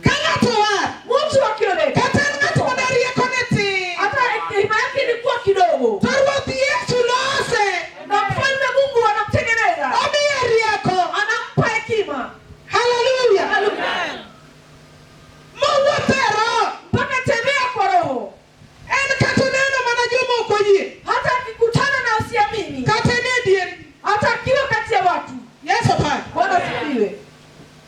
Ka ng'ato war, Mtu akioleka, kata en ng'at mane riekone tin, hata hekima yake ilikuwa kidogo, to Ruoth Yesu lose, na mfalme Mungu anamtengeneza, omiye rieko. anampa hekima. Hallelujah. Haleluya. Mowuotho e roho. Mpaka tembea kwa roho, En kata oneno mana joma ok oyie, hata akikutana na wasiamini, kata en e diergi. hata akiwa kati ya watu. Yesu opaki. Bwana asifiwe.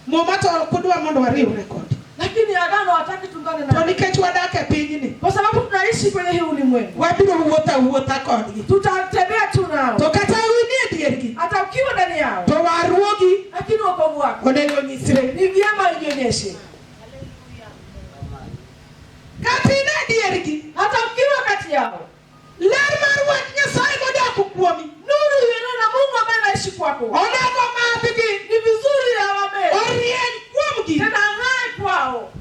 Muma to ok odwa mondo wariwre kode. Lakini agano hataki tuungane To naye, nikech wadak e pinyni, kwa sababu tunaishi kwenye hii ulimwengu, wabiro wuotho awuotha kodgi. tutatembea tu nao, To kata in e diergi, hata ukiwa ndani yao, to warruogi lakini wokovu wako onego nyisre. ni vyema ijionyeshe. Kata in e diergi, Hata ukiwa kati yao, ler mar wach Nyasaye modak kuomi nuru iliyo na Mungu ambaye anaishi kwako onego madhgi, ni vizuri awameze, orieny kuomgi. tena ang'ae kwao.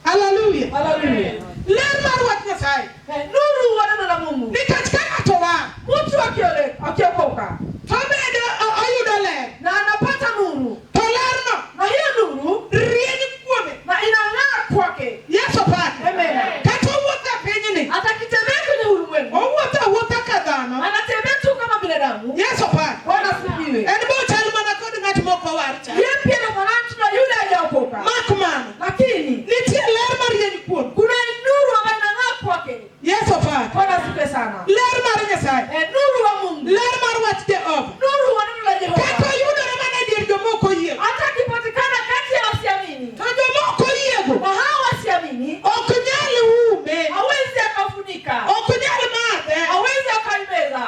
Hallelujah. Haleluya! Ler mar wach Nyasaye. Nuru wa neno la Mungu. Nikech ka ng'ato war, Mtu akiokoka to omedo oyudo ler, na anapata nuru, to lerno na hiyo nuru rieny kuome. na inang'aa kwake. Yesu opaki. Amen. Kata owuotho e pinyni, Hata akitembea kwenye ulimwengu, owuotho awuotha ka dhano. anatembea tu kama binadamu. Yesu opaki. Bwana asifiwe. En bo chal mana kod ng'at mok owar cha. Yeye pia anafanana tu na yule hajaokoka, Mak mana, lakini nitie ler marieny kuome. kuna nuru ambayo inang'aa kwake. Yesu opaki. Bwana asifiwe sana. Ler mar Nyasaye. Nuru wa Mungu, Ler mar wach Jehova. nuru wa neno la Kata Jehova. oyudore mana e dier joma ok oyiego. Hata akipatikana kati ya wasiamini, To joma ok oyiego na hawa wasiamini ok nyal ume, hawezi akafunika, ok nyal madhe. hawezi akaimeza.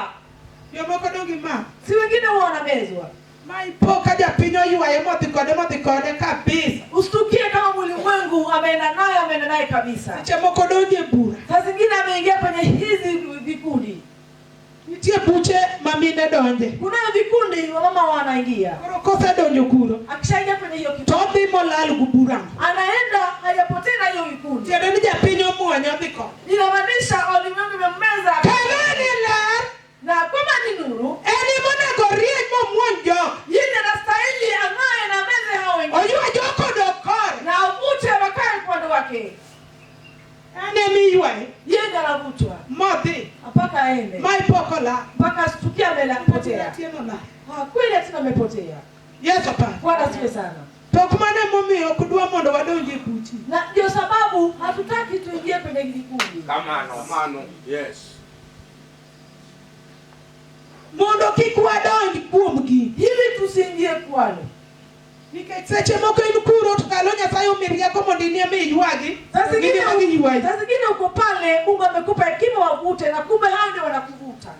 Jomoko dong' imadho. Si wengine huwa wanamezwa. Ma ipo ka japiny oywaye modhi kode kabisa. Ustukie kama ulimwengu ameenda naye, ameenda naye kabisa. Seche moko donjo e bura. Saa zingine ameingia kwenye hizi vikundi. Nitie buche ma mine donje. Kunayo vikundi wamama wanaingia. Koro kosedonjo kuro, Akishaingia kwenye hiyo to kikundi, odhi molal gi burano. anaenda hajapotea na hiyo vikundi. Tiende ni japiny omuonye odhi kode. Inamaanisha ulimwengu imemmeza, Kane ni ler, na kama ni nuru, en emonego orieny momuony jok. yeye anastahili ang'ae na meze hao wengine Oywa jok odok kore. na avute wakae upande wake. En emiywaye Yeye ndiye anavutwa modhi mpaka aende, ma ipo kolal. mpaka astukie amepotea. Atieno lal. Ah, kweli tena amepotea. Yesu opaki. Bwana asifiwe sana. To ok mano emomiyo ok dwa mondo wadonj e buchi. Na ndio sababu hatutaki tuingie kwenye vikundi, Kamano. Kamano. Yes. Mondo kik wadonj kuomgi. ili tusiingie kwalo. Nikech seche moko in kuro to kalo Nyasaye omi rieko mondo in ema iywagi. Saa Gin ema giywayi. zingine, saa zingine uko pale, Mungu amekupa hekima wavute, na kumbe hao ndio wanakuvuta,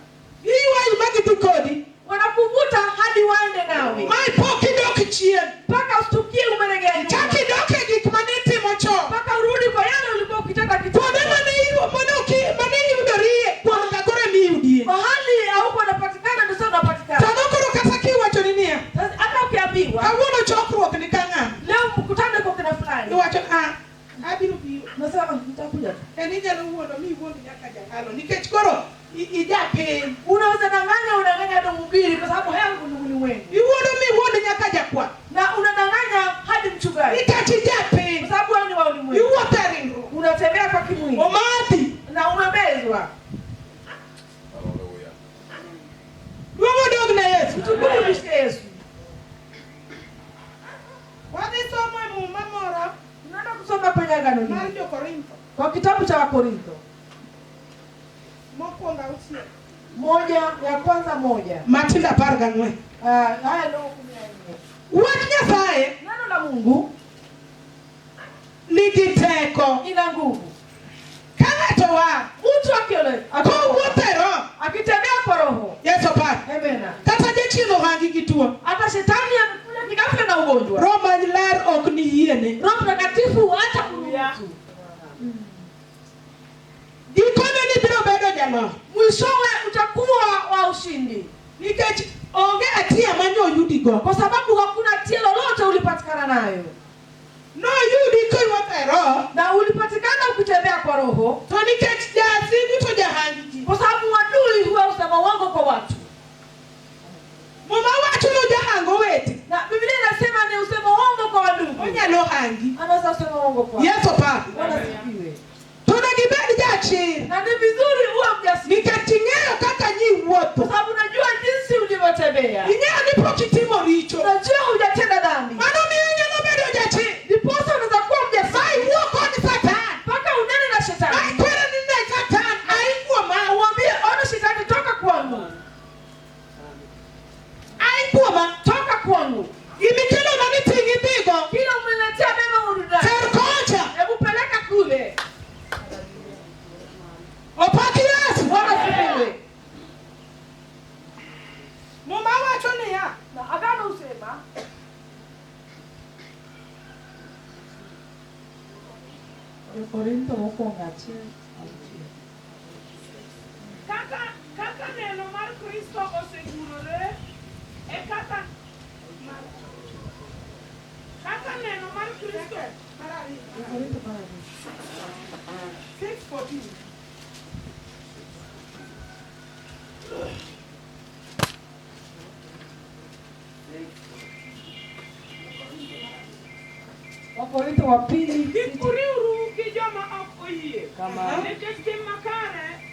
Giywayi ma gidhi kodi. wanakuvuta hadi waende nawe Ma ipo kidok chien. mpaka ustukie umeregea nyuma, Ichak idok e gik mane itimo chon. mpaka urudi kwa yale ulikuwa ukitenda kitambo. Kuonde mane mane mane iyudorie kuom ka koro emiyudie. Mahali hauko unapatikana ndio sasa unapatikana. Tano koro kata kiwachoni niya, Sasa hata ukiambiwa kawuono chokruok ni ka ng'ano. leo mkutano kwa kina fulani, Iwacho ah, abiro biro. unasema nitakuja tu. En inyalo wuondo mi iwuond nyaka jahalo nikech koro ijapiny. Unaweza danganya, unadanganya hadi mhubiri kwa sababu haya ni ulimwengu, Iwuondo mi iwuond nyaka jakwath. na unadanganya hadi mchungaji Nikech ijapiny. kwa sababu wewe Tusikurudishe Yesu. Wadhi somo e Muma moro Tunaenda kusoma kwenye Agano mar Jipya Jo-Korintho kwa kitabu cha Wakorintho mokwongo auchiel. 1:1. Matindo 14. Haya ndio 14. Wach Nyasaye Neno la Mungu nigi teko. ina nguvu. Ka ng'ato war, Mtu akiole kowuotho e Roho, akitembea kwa Roho, Yesu opaki. amen. Kata jachien ohangi gi tuo, Hata shetani amekuja kigafla na ugonjwa, Roho Maler ok ni yiene. Roho Mtakatifu hata kuruhusu. Gikone ni biro bedo jaloch. Mwishowe utakuwa wa ushindi, Nikech onge hatia manyoyudigo. kwa sababu hakuna tia lolote ulipatikana nayo, Noyudi kiwuotho e Roho, na ulipatikana ukitembea kwa Roho, to nikech jasigu to jahangi ji. kwa sababu adui huwa usema uongo kwa watu, Muma wacho ni ojahango owete. na Biblia inasema ni usema uongo kwa wadugu, Onyalo hangi. anaweza usema uongo kwa watu. Yesu opaki. Bwana sifiwe. To onego ibed jachir. Na ni vizuri uwe mjasiri, Nikech ing'eyo kaka nyi kwa wuotho. sababu unajua jinsi ulivyotembea, Ing'eyo ni pok itimo richo. unajua hujatenda dhambi, Mano miyo inyalo bedo jachir. ndiposa unaweza kuwa Ma mjasiri iwuo kod Satan. mpaka unene na Ma shetani, ikwere ni ne Satan. Ai kuoma. uambie ona shetani, toka kwangu, Ai kuoma. toka kwangu. Gimikelona ni ting' idhigo. Kila umeniletea mema urudani, Ter kocha. hebu peleka kule. Opak Yesu. Bwana sifiwe. Muma wacho niya. Na agano husema Wakorintho mokwongo achiel auchiel. Kaka neno mar Kristo osegurore e kaka kaka neno mar Kristo Wakorintho mar ariyo. 6:14. Wakorintho wa pili Kik uriwru gi joma ok oyie.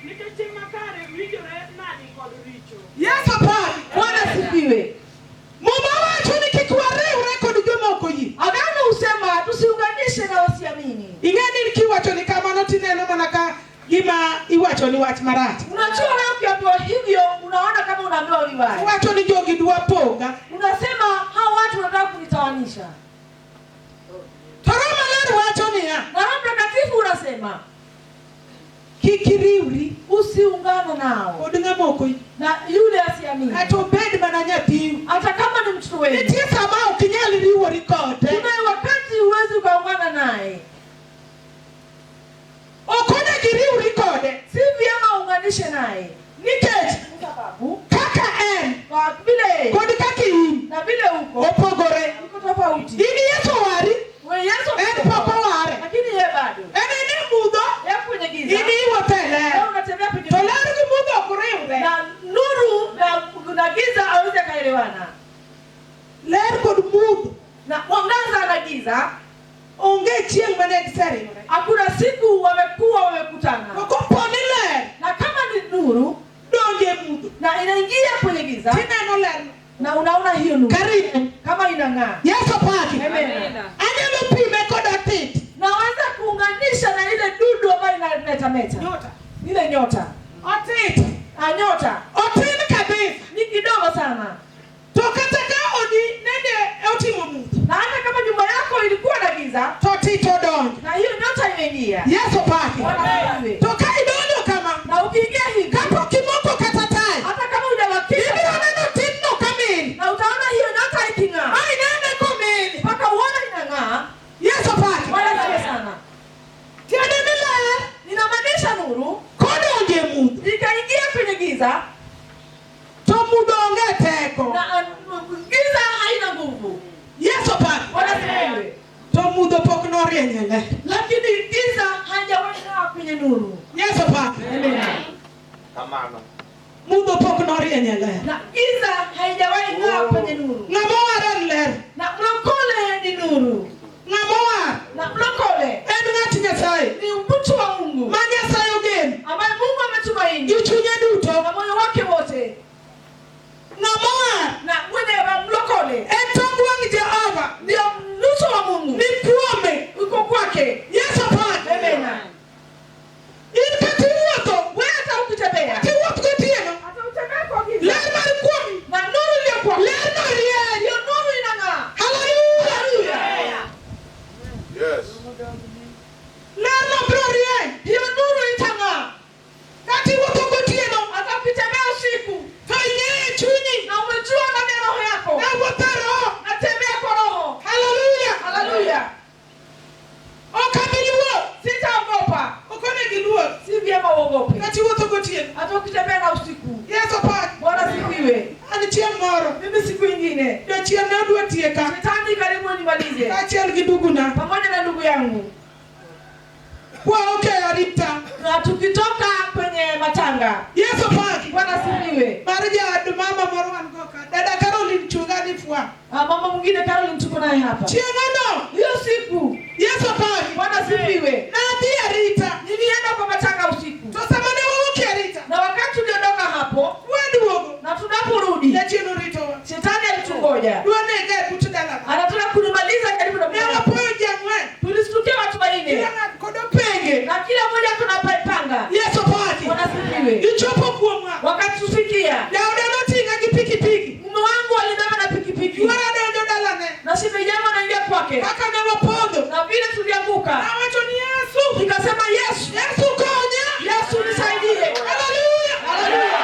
Nikech tim makare winjore nadi kod richo. Yesu opaki. Bwana sifiwe. Muma wacho ni kik wariwre kod joma ok oyie. Agano husema tusiunganishe na wasiamini. Ing'e ni kiwacho ni kamano tineno mana ka gima iwacho ni wach marach. Unajua wewe ukiambiwa hivyo unaona kama unaambiwa vibaya. Iwacho ni jogi dwa poga. Unasema hao watu wanataka kunitawanisha. To Roho Maler wacho niya, Na Roho Mtakatifu unasema kik iriwri usiungane nao kod ng'ama ok oyie. na yule asiamini, Kata obed mana nyathiu. hata kama ni mtoto wenu. Nitie sama ok inyal riwori kode. Kuna wakati huwezi ukaungana naye, Ok onego iriwri kode. si vyema uunganishe naye, Nikech kwa sababu kaka en kwa vile kod kaka in na vile uko opogore. uko tofauti. In Yesu owari, Wewe Yesu en pok oware. lakini yeye bado En en e mudho, yeye kwenye giza, in iwuotho e ler. wewe unatembea kwenye To giza. ler gi mudho ok riwre. Na nuru na giza hawezi akaelewana, Ler kod mudho na mwangaza na giza onge chieng' mane giseriwre. hakuna siku wamekuwa wamekutana. To kopo ni ler Na kama ni nuru donjo e mudho, na inaingia kwenye giza tineno ler na unaona hiyo nuru karieny. kama inang'aa. Yesu opaki. Amen. Anyalo pime kod otit. Naweza kuunganisha na ile dudu ambayo inametameta, Nyota. ile nyota. Otit. A nyota Otin kabisa. ni kidogo sana, To kata ka odi nende otimo mudho, na hata kama nyumba yako ilikuwa na giza to tit odonjo. na hiyo nyota imeingia, Yesu opaki. Bwana asifiwe. To ka idonjo kama, Na ukiingia hivi, kapok imoko kata taya, hata kama hujawakisha, ibiro neno tinno kamil. na utaona hiyo nyota iking'aa Ma inene komil. mpaka uone inang'aa. Yesu opaki. Bwana asifiwe sana. Tiende ni ler Inamaanisha nuru kodonjo e mudho, ikaingia kwenye giza to mudho onge teko. na giza haina nguvu. Yesu opaki. Bwana asifiwe. To mudho pok norieny e ler. Lakini giza haijawahi ng'aa kwenye nuru. Yesu opaki. Amen. Kamano. Mudho pok norieny e ler. Na giza haijawahi ng'aa kwenye nuru. Ng'ama owar en ler. Na mlokole ni nuru. Ng'ama owar Na mlokole en ng'at Nyasaye ni mtu wa Mungu ma Nyasaye ogeno ambaye Mungu ametumaini gi chunye duto. na moyo wake wote. Ng'ama owar Na Nisikilize Kaachiel gi nduguna. Pamoja na ndugu yangu. Kwaoke arita. Na tukitoka kwenye matanga. Yesu paki. Bwana asifiwe. Mar jaod mama moro wan go ka. Dada Caroline chunga ni fwa. Ah, mama mwingine Caroline tuko naye hapa. Chieng'ono. Hiyo siku. Yesu paki. Bwana asifiwe. Nadhi arita. Nilienda kwa matanga usiku. To sama ne wawuok e arita. Na wakati tuliondoka hapo Waduogo. na tunaporudi, Jachien oritowa. shetani alitungoja. Dwa nega e but dalana. Anataka kunimaliza karibu na Ne wapoyo ji ang'wen. Tulistukia watu wanne Kila ng'ato kod openge. na kila mmoja kuna panga. Yesu paki. Bwana asifiwe. Gichopo kuomwa. Wakatufikia. Jaoda noting'a gi pikipiki. Mume wangu alibeba na pikipiki. Yuora donjo dalane. Na shemeji yangu anaingia kwake. Kaka ne wapodho. Na vile tulianguka. Nawacho ni Yesu. Nikasema Yesu, Yesu konya. Yesu nisaidie. Haleluya. Haleluya.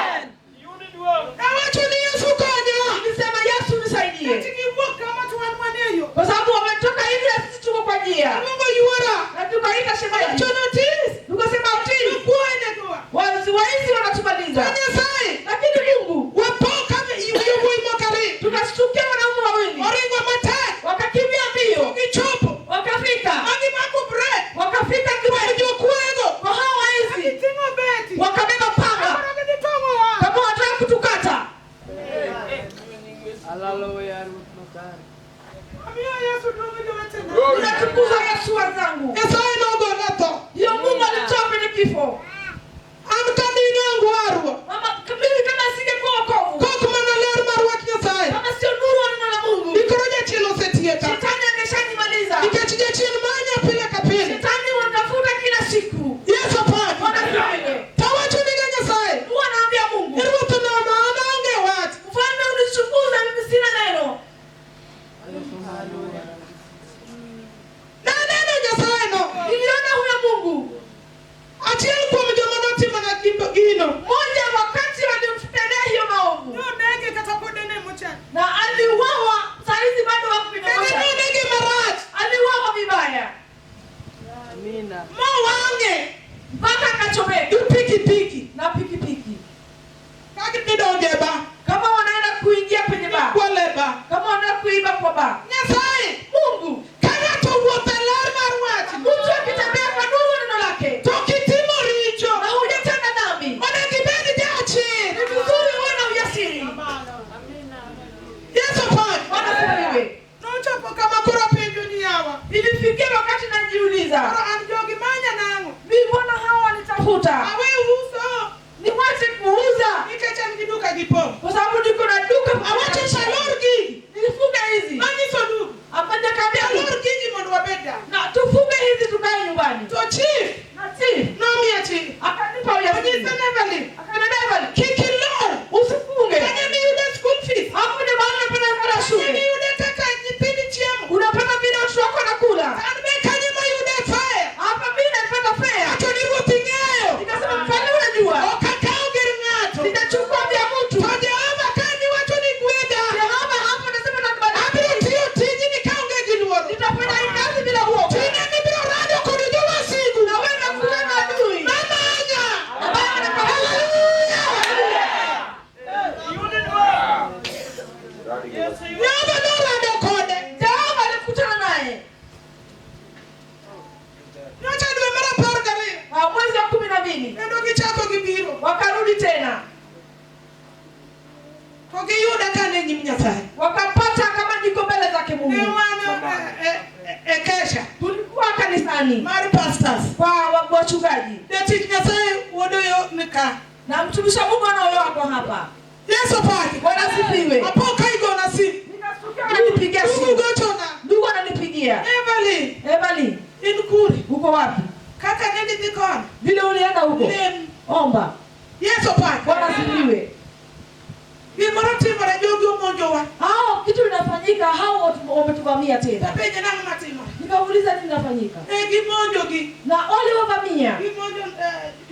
Nawacho ni Yesu konya. Nilisema Yesu nisaidie. Ati giwuok kama to wan wanie yo. Kwa sababu wametoka hivi na sisi tuko kwa njia. Aluongo yuora. Na tukaita shemeji. Awacho ni Otis. Tukasema Otis. Jokuoye negowa. Waizi wanatumaliza. To Nyasaye. Lakini Mungu Wapo ka yawuoyi moko ariyo. tukashtukia wanaume wawili. Oringo matek. Wakakimbia mbio. Gichopo. Wakafika. Magimako brek. Wakafika Kuom kiwe. jokuoyego. Kwa hao waizi. Giting'o beti. Wakabeba panga. Koro gidhi tong'owa. Kama wanataka kutukata. Amiyo Yesu duong' jowetena. Tunatukuza Yesu wenzangu. Nyasaye nogola tho. Hiyo Mungu alimtoa kwenye kifo. An kadine ongwarruok. Mama, mimi kama singekuwa wokovu, Kok mana ler mar wach Nyasaye. kama sio nuru wa neno la Mungu, Dikoro jachien osetieka. shetani angeshanimaliza. Nikech jachien manya pile ka pile. Shetani wanatafuta kila siku. Yesu paki. Bwana asifiwe. Tawacho niga Nyasaye. Huwa naambia Mungu, Ni ruoth onoma an aonge wach. mfalme unichunguze, mimi sina neno. Naneno Nyasaye no. Niliona huyo Mungu Achiel kuom joma notimona gino. mmoja, wakati walimtendea hiyo maovu Nonege kata pod en e mochari. na aliuawa, saa hizi bado wako kwenye Bende mochari. nonege marach. Aliuawa vibaya Mowang'e mpaka akachomeka gi pikipiki. na pikipiki. Ka gidonjo e bar. Kama wanaenda kuingia kwenye baa, Gikwalo e bar. kama wanaenda kuiba kwa baa, Nyasaye. Mungu Ka ng'ato owuotho e ler mar wach. mtu akitembea kwa nuru ya neno lake To kitimo richo. na hujatenda dhambi, Onego ibed jachir. ni vizuri uwe na ujasiri. Yesu paki. Bwana asifiwe. Nochopo kama koro apenjo ni yawa. Ilifikia wakati najiuliza, Koro an jogi manya nang'o? mi mbona hawa wanitafuta? Awe uso. Niwache kuuza Nikech an gi duka gi pong'. kwa sababu niko na duka. Awacho salor gigi. Nifunge hizi, Manyiso duka. ambaye kaambia Alor gigi mondo wabed dala. na tufunge hizi tukae nyumbani. To chief Na chief nomiya chik. akanipa ujasiri, Onyisa Neverly. akaniambia Evelyn, Kik ilor. usifunge. Kanye miyude school fees. Hapo ndio maana unapata kara Kanye shule, miyude kaka nyithindi chiemo. unapata vile watoto wako wanakula. An be kanye mayude fare. Hapa mimi napata fare. Acho ni ruoth ing'eyo. Nikasema mfalme, unajua Ok akaw gir ng'ato. sitachukua vya mtu. To Jehova ka niwacho ni gwedha. Jehova hapo nasema nanibariki. Abiro tiyo tijni kaonge gi luoro. Nitafanya hii kazi bila uoga. Tinne nibiro rado kod jowasigu. Na wewe nakutana na adui Mamanya. ambaye wanakabili. Haleluya. Jehova norado kode. Jehova alikutana naye Nyocha dwe mar 12. Ah, mwezi wa 12 Kendo gichako gibiro. wakarudi tena To giyuda ka ne nyim Nyasaye. wakapata kama niko mbele zake Ne Mungu. wan e kesha Tulikuwa kanisani mar pastors. kwa wachungaji Jatich Nyasaye wuodoyo ni ka. na mtumishi wa Mungu anaolewa kwa hapa. Yesu paki. Bwana asifiwe. Apo ka igona simu. Nikashtukia ananipigia Ndugu simu. gochona. Ndugu ananipigia. Evelyn, Evelyn, in kure. uko wapi? Kaka ne nidhi koni. Vile ulienda huko. Lem. Omba. Yesu paki. Bwana asifiwe. Gimoro timore jogi omonjowa. Hao kitu inafanyika, hao watu wametuvamia tena. Apenje nang'o matimore. Nikauliza nini inafanyika? Ne gimonjogi. Na wale wavamia Gimonjo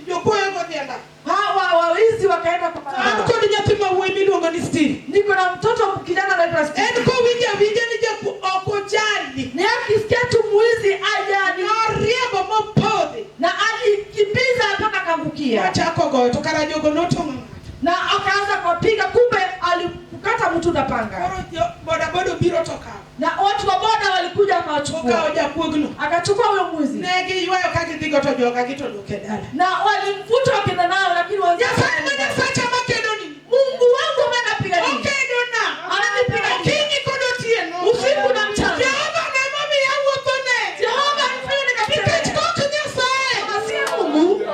jokuoyo godhienda. hawa wawizi wakaenda kwa To an barabara. kod nyathi ma wuoyi miluongo ni Steve. Niko na mtoto kijana anaitwa Steve. En kowinjo awinja ni jakuo ok ojali. Ni akisikia tu mwizi ajani Noriembo mopodhi. na alikimbiza mpaka akaangukia Nochako goyo to kara jogo notong'o ng'ato. na akaanza kuwapiga, kumbe alikata mtu na panga. Koro bodaboda obiro to okawo. Na watu wa boda walikuja Akamchukua. Okawo jakuogno. Akachukua huyo mwizi. Ne giywayo ka gidhigo to joga gi to dok e dala. Na walimvuta wakenda nayo, lakini Nyasaye ma Nyasacha makedoni. Mungu wangu ambaye anapigania. Okedona. Ananipigania. Okinyi kod otieno. Usiku na mchana. Jehova ne momiyo awuothone. Jehova alifanya Nikech nikatembea. kok Nyasaye. Kama si Mungu,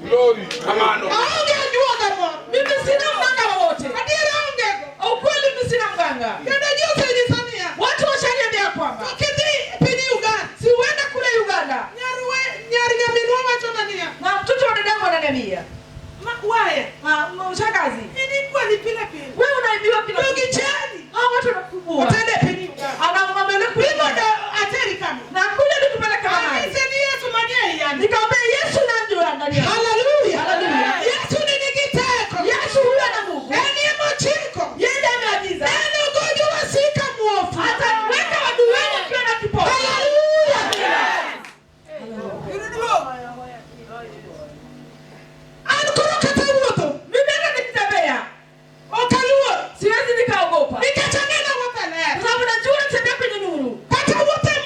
Glory. Kamano. Aonge ajuoga moro. mimi sina mganga wowote. Adiera aongego. Ukweli mimi sina mganga. Kendo ji osenyisa niya. Watu washaniambia kwamba To kidhi piny Uganda. si uende kule Uganda. Nyar nyaminwa wachona niya. Na mtoto wa dadangu ananiambia, Ma waya. Mshakazi, In ikweli pile pile. wewe unaibiwa kila Jogi siku. chadi. Hao watu wanakusumbua. Otende piny Uganda. Anamwambia kule Bi mondo ateri kama. Na kule nikupeleka mahali. Anyise ni Yesu manie iya ni. Nikamwambia Yesu najua ndani yangu. Hallelujah. Hallelujah. Yesu ni nigi teko. Yesu huyu ana nguvu. En emochiko. Yeye ndiye ameagiza. En ogojo wasika muofu. Ataweka adui wenu akiwa na kipofu. Hallelujah. An koro kata wuotho. Mimi hata nikitembea Ok aluor. siwezi nikaogopa. Nikech ang'e nawuotho e ler. Kwa sababu najua natembea kwenye nuru. Kata wuotho e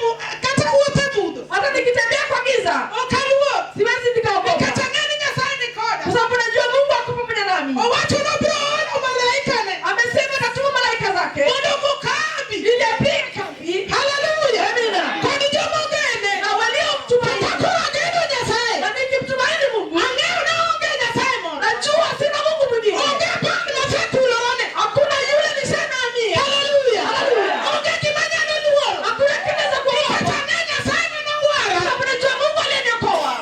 kata wuotho e mudho. Hata nikitembea kwa giza Ok aluor. siwezi nikaogopa. Nikech ang'e ni Nyasaye ni koda. Kwa sababu najua Mungu ako pamoja nami. Owacho nobiro oro malaikane. Amesema atatuma malaika zake Mondo ogo kambi. ili apige kambi. Hallelujah. Amina. Kod jomogene. Na waliomtumaini. Kata koro ageno Nyasaye. Na nikimtumaini Mungu Ang'eyo ni onge Nyasaye moro. najua sina Mungu mwingine. Onge bang' masekulorane. Hakuna yule nishayeamini. Hallelujah. Hallelujah. Onge gima nyalo luoro. Hakuna kinaweza kuogopa. Nikech ang'e Nyasaye manowara. Kwa sababu najua Mungu aliyeniokoa.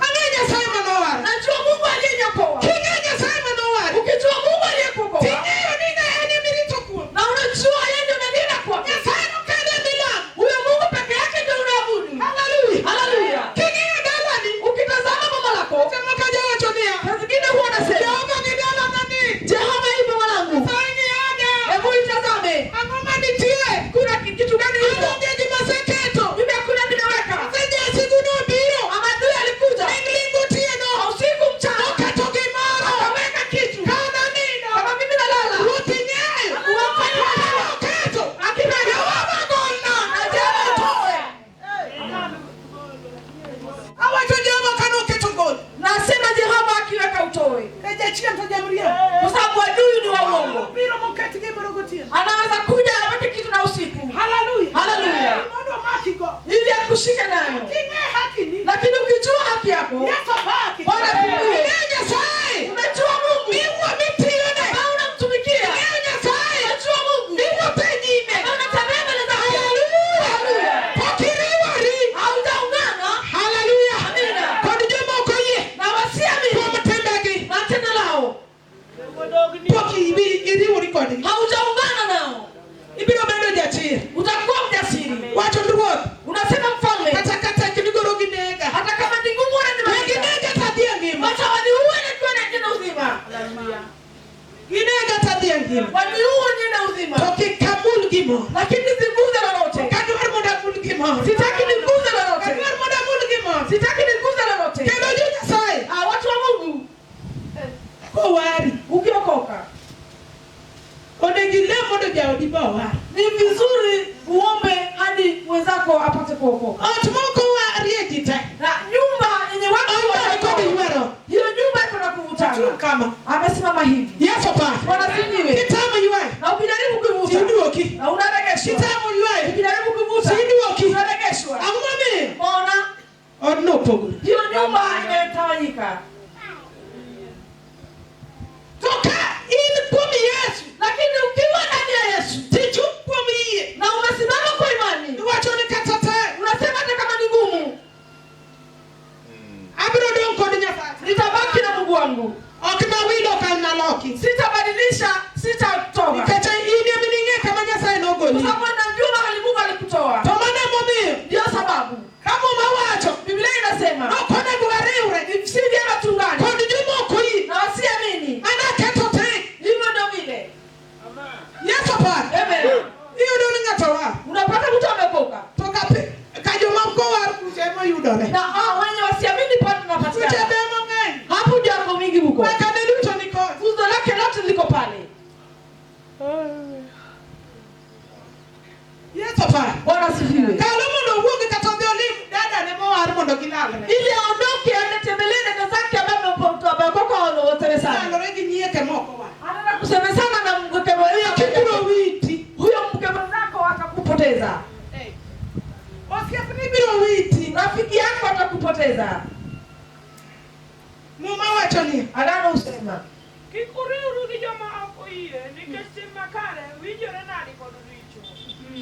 Ang'e Nyasaye manowara. Najua Mungu aliyeniokoa. King'e Nyasaye manowari. Ukijua Mungu aliyekuokoa Ting'eyo ni ne en emirito kuom. na unajua yeye ndio unalinda kwake. Nyasaye nokende milambo. Huyo Mungu peke yake ndio unaabudu. Hallelujah. Hallelujah. King'iyo dalani. Ukitazama boma lako, Seche jawacho niya. saa zingine huwa unasema Jehova gi dalana ni. Jehova, hii boma langu, Nyasaye ng'iyoga. hebu itazame, Ang'o manitie? kuna kitu gani An hicho? onge gima aseketo. Mimi hakuna nimeweka. Sejasigu nobiro. Ama adui alikuja Ling-ling otieno. usiku mchana, Oketo gimoro. akaweka kitu. Kana nindo. Kama mimi nalala, Ruoth ing'eyo. Ruoth Oketo. Hakika Jehova golna. na Jehova utoe. Awacho Jehova kanoketo gol. Nasema Jehova akiweka utoe, E jachien to jamriambo. kwa sababu adui ni wa uongo. Biro moket gimoro gotieno. Anaweza kuja aweke kitu na usiku. Hallelujah. Hallelujah. Mondo omakigo. ili akushike nayo, King'e hakini. lakini ukijua haki yako, Yesu paki. Bwana asifiwe. Ing'eyo Nyasaye. unajua Mungu Miwuo mitiyone. na unamtumikia, Ing'eyo Nyasaye. unajua Mungu Miwuotho e nyime. na unatembea mbele zake. Hallelujah. Hallelujah. Pok iriwori. Hautaungana Hallelujah. Amina. Kod jomoko yie. na wasiamini Kuom timbegi. na tendo lao, Pok iriwori kodgi. haujaungana nao, Ibiro bedo jachir. utakuwa mjasiri. Wacho ruoth. Unasema mfalme, Kata kata gigoro ginega. hata kama ni ngumu We wananimaliza, ginega tadhi e ngima. wacha waniue nikiwa na neno uzima, Ginega tadhi e ngima. waniue nina uzima, To kik amul gimoro. lakini nisiguze lolote. Kadwar mondo amul gimoro. Sitaki niguze lolote, Kadwar mondo amul gimoro. sitaki niguze lolote. Kendo jo Nyasaye Ah, watu wa Mungu, kowari ukiokoka onego ilem mondo jaodi be owar. ni vizuri uombe hadi mwenzako apate kuokoka. Ot moko warie ji te. Na nyumba yenye watu Odno nikod wataokoka, ywaruok. hiyo nyumba iko na Achung' kuvutana. kama. Amesimama hivi, Yesu par. Bwana asifiwe. Kitamo ywayo. Na ukijaribu kuivuta Tiduoki. na unaregeshwa, Kitamo ywayo. ukijaribu kuivuta Tiduoki. unaregeshwa. Ang'o momiyo? Mbona Odno opogore. hiyo nyumba imetawanyika? To ka in kuom Yesu, Lakini ukiwa ndani ya Yesu tichung' kuom yie. na umesimama kwa imani, Iwacho ni kata tek. unasema hata kama ni ngumu, Abiro dong' kod Nyasaye. nitabaki na Mungu wangu, Ok nawil ok analoki. sitabadilisha, sitatoka, Nikech in ema ning'e kama Nyasaye kwa nogoli. sababu najua mahali Mungu alikutoa. To mano emomiyo Ndio sababu ka Muma wacho Biblia inasema ok onego wariwre si vyema tuungane kod joma ok oyie. na wasiamini. Mana keto tik. Hivyo ndio vile. Yesu par. Amen. Iyudo ni ng'ato war. Unapata mtu ameokoka To ka joma ok owar kucha ema yudore. na wenye wasiamini pale Kucha tunapatikana be mang'eny. hapo, ndio mambo mingi huko, Makane duto ni kod. funzo lake lote liko pale. Yesu par. Bwana asifiwe. Kalo mondo owuogi kata odhi olim dadane mowar mondo gilalre. Ili aondoke atembelee dada zake ambaye ameokoka wasemezana. Lalore gi nyieke moko wa. Anaenda kusemezana na mke Kibiro witi. huyo mke mwenzako atakupoteza. Osiepni biro witi. Rafiki yako atakupoteza. Muma wacho ni Agano husema Kik uriwru gi joma ok oyie, nikech tim makare winjore nadi kod richo?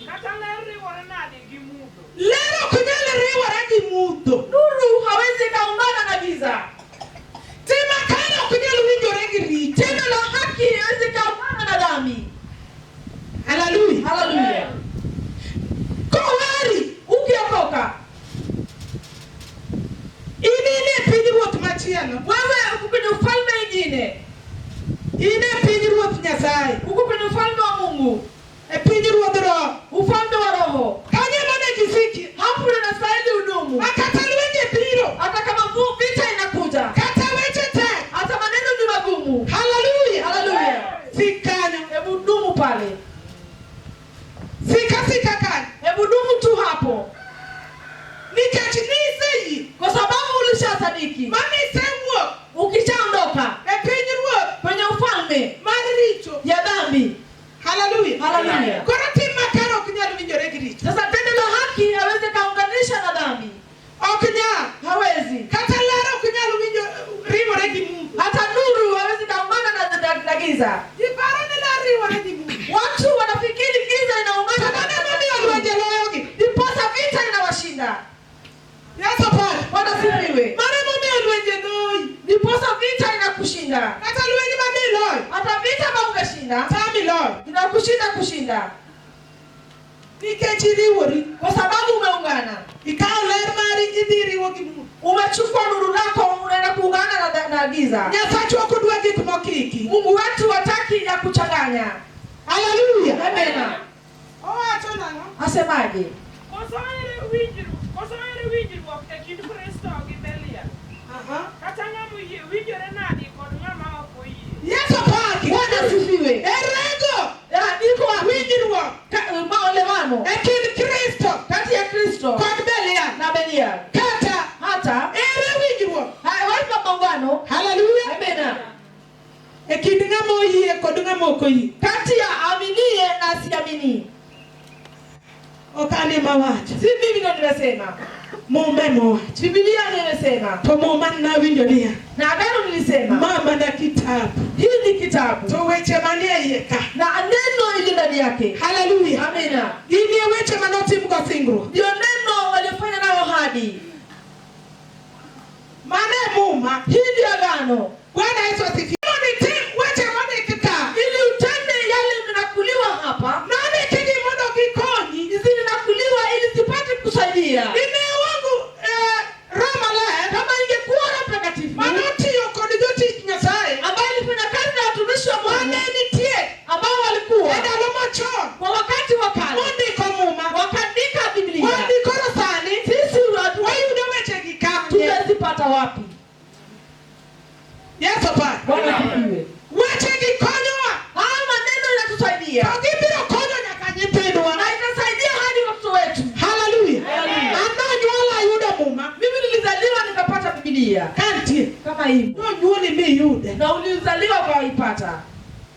Kata ler riwore nadi gi mudho? ler ok nyal riwore gi mudho. nuru hawezi kaungana na giza, Tim makare ok nyal winjore gi richo. tendo la haki hawezi kaungana na dhambi. Haleluya. Haleluya! Kowari Ukiokoka in in e piny ruoth machielo. wewe uko kwenye ufalme ingine, In e piny ruoth Nyasaye. uko kwenye ufalme wa Mungu, E piny ruodh Roho. ufalme wa Roho. Kanyo monego isiki. Hapo ndio unastahili udumu, Ma kata lwenje biro. hata kama vita inakuja, Kata weche tek. hata maneno ni magumu. Haleluya. Haleluya! Sik kanyo. Hebu dumu pale, Sika sika kanyo. hebu dumu tu hapo, Nikech niseyie. kwa sababu ulishasadiki. Ma nisewuok Ukishaondoka e piny ruoth kwenye ufalme mar richo. ya dhambi, Haleluya. Haleluya. Koro tim makare ok nyal winjore gi richo. Sasa tendo la haki hawezi kaunganisha na dhambi, Ok nyal. hawezi. Kata ler ok nyal winjo riwore gi mudho. Hata nuru hawezi kaungana na giza. Ji paro ni ler riwore gi mudho. Watu wanafikiri giza To inaungana mano na emomiyo lwenje loyogi. ndiposa vita inawashinda. Yesu par. Bwana sifiwe. Mano emomiyo lwenje loyi. Ndiposa vita inakushinda. Kata lweny ma diloyo. Hata vita kama ungeshinda, Tami loyo. inakushinda kushinda, Nikech iriwori. kwa sababu umeungana. Ikawo ler mari idhi iriwo gi mudho. Umechukua nuru lako unaenda kuungana na giza. Nyasachwa ok odwa gik mokiki. Mungu wetu hataki ya kuchanganya. Haleluya. Amena. Owacho nang'o? Asemaje? Koso ere winjruok e kind Kristo gi Belial? Aha. Kata ng'ama oyie winjore nadi kod ng'ama ok oyie? Yesu paki. Bwana asifiwe. Erego Ya, Niko wapi? winjruok Maelewano e kind Kristo kati ya Kristo kod Belial. na Belial. Kata Hata ere winjruok. wapi maungano? Haleluya. Amena. E kind ng'ama oyie kod ng'ama ok oyie. Kati ya aminie na asiamini. Ok an ema awacho. Si mimi ndo nimesema, Muma ema owacho. Biblia ndio imesema, To muma nawinjo niya. na agano nilisema, Ma mana kitabu. hii ni kitabu To weche manie iye ka. na neno iliyo ndani yake. Haleluya. Amina. Ginie weche manotimgo singruok. Ndio neno waliofanya nayo ahadi. Mano e muma. Hii ndio agano, Bwana Yesu asifiwe. Mondo itim weche mondik ka. ili utende yale mnakuliwa hapa, Nondikgi mondo gikonyi. zinakuliwa ili zipate kusaidia. Dine wangu Roho Maler Kama ingekuwa Roho Mtakatifu manotiyo kod jotich Nyasaye ambaye ilifanya kazi na watumishi wa Mungu mane nitie ambao walikuwa e ndalo machon kwa wakati wa kale mondiko muma wakaandika Biblia, wan koro sani sisi watu wayudo wechegi kanye. tutazipata wapi? Yesu par. Bwana asifiwe. Wechegi konyowa Haya maneno yanatusaidia to gibiro konyo nyaka nyithindwa. na itasaidia hadi watoto wetu. Haleluya. Haleluya. An nonyuola ayudo muma Mimi nilizaliwa nikapata Biblia kantie. kama hivi, Nonyuoli miyude. na ulizaliwa ukaipata,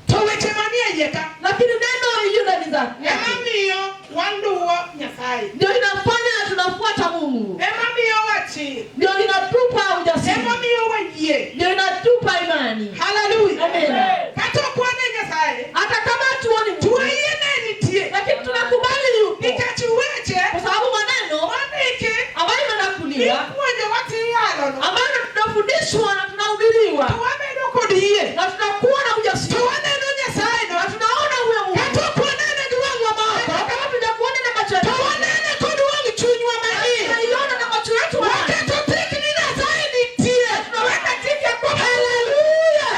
To weche manie iye ka lakini neno iliyo ndani zake ema miyo waluwo Nyasaye. ndio inafanya tunafuata Mungu, Ema miyo wachir. ndio inatupa ujasiri, Ema miyo wayie. ndio inatupa imani. Haleluya. Amen. Kata ok wane Nyasaye, Hata kama hatuoni to Mungu, wayie ne nitie. lakini tunakubali yupo, Nikech weche kwa sababu maneno mondiki ambayo imenakuliwa, ipuonjowa tiyalono ambayo tunafundishwa na tunahubiriwa to wabedo kod yie. na tunakuwa na To ujasiri waneno Nyasaye no. na tunaona huyo Mungu, Kata ok wanene gi wang'wa hata maoko, kama tujakuona na macho to yetu, wanene kod wang' chunywa ma iye. tunaiona na macho yetu haya. Waketo tik ni Nyasaye nitie. Tunaweka tiki ya kwamba Haleluya.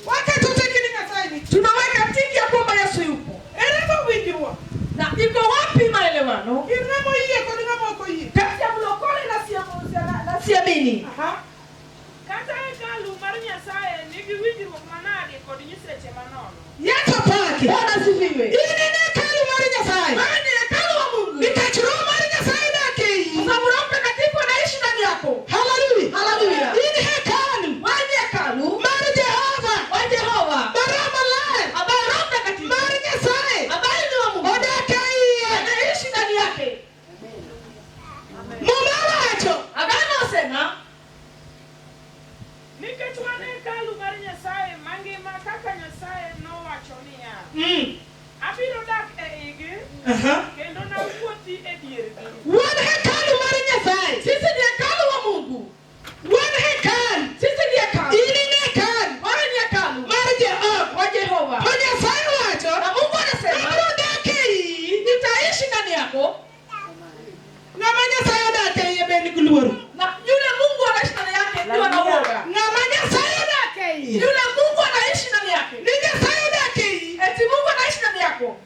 Waketo tik ni Nyasaye nitie. tunaweka tiki ya kwamba Yesu yupo. Ere go winjruok? Na iko wapi maelewano Gin ng'ama oyie kod ng'ama ok oyie. kati ya mlokole na siamini? Aha. Kata hekalu mar Nyasaye nigi winjruok manade kod nyiseche manono? Yesu paki. opaki. Bwana asifiwe. In in hekalu mar Nyasaye. Wewe ni hekalu wa Mungu. Nikech Roho mar Nyasaye dak e iyi. Kwa sababu Roho Mtakatifu anaishi ndani yako. Haleluya. Haleluya. In hekalu Wewe ni hekalu mar Jehova. wa Jehova Ma Roho Maler ambaye Roho Mtakatifu mar Nyasaye ambaye ni wa Mungu odak e iye. anaishi ndani yake. Muma wacho Agano sema Nikech wan hekalu mar Nyasaye mangima kaka Nyasaye nowacho niya, "Abiro dak e igi kendo nawuothi e diergi." Wan hekalu mar Nyasaye. Sisi ni hekalu wa Mungu. Wan hekalu. Sisi ni hekalu. In in hekalu Wewe ni hekalu mar Jehova. wa Jehova. To Nyasaye wacho Na Mungu anasema abiro dak e iyi. nitaishi ndani yako. Ng'ama Nyasaye odak e iye be nigi luoro. Na yule Mungu anaishi ndani yake ndio ana uoga. Ng'ama Nyasaye odak e iye. Yule Mungu anaishi ndani yake. Ni Nyasaye odak e iyi. Eti Mungu anaishi ndani yako.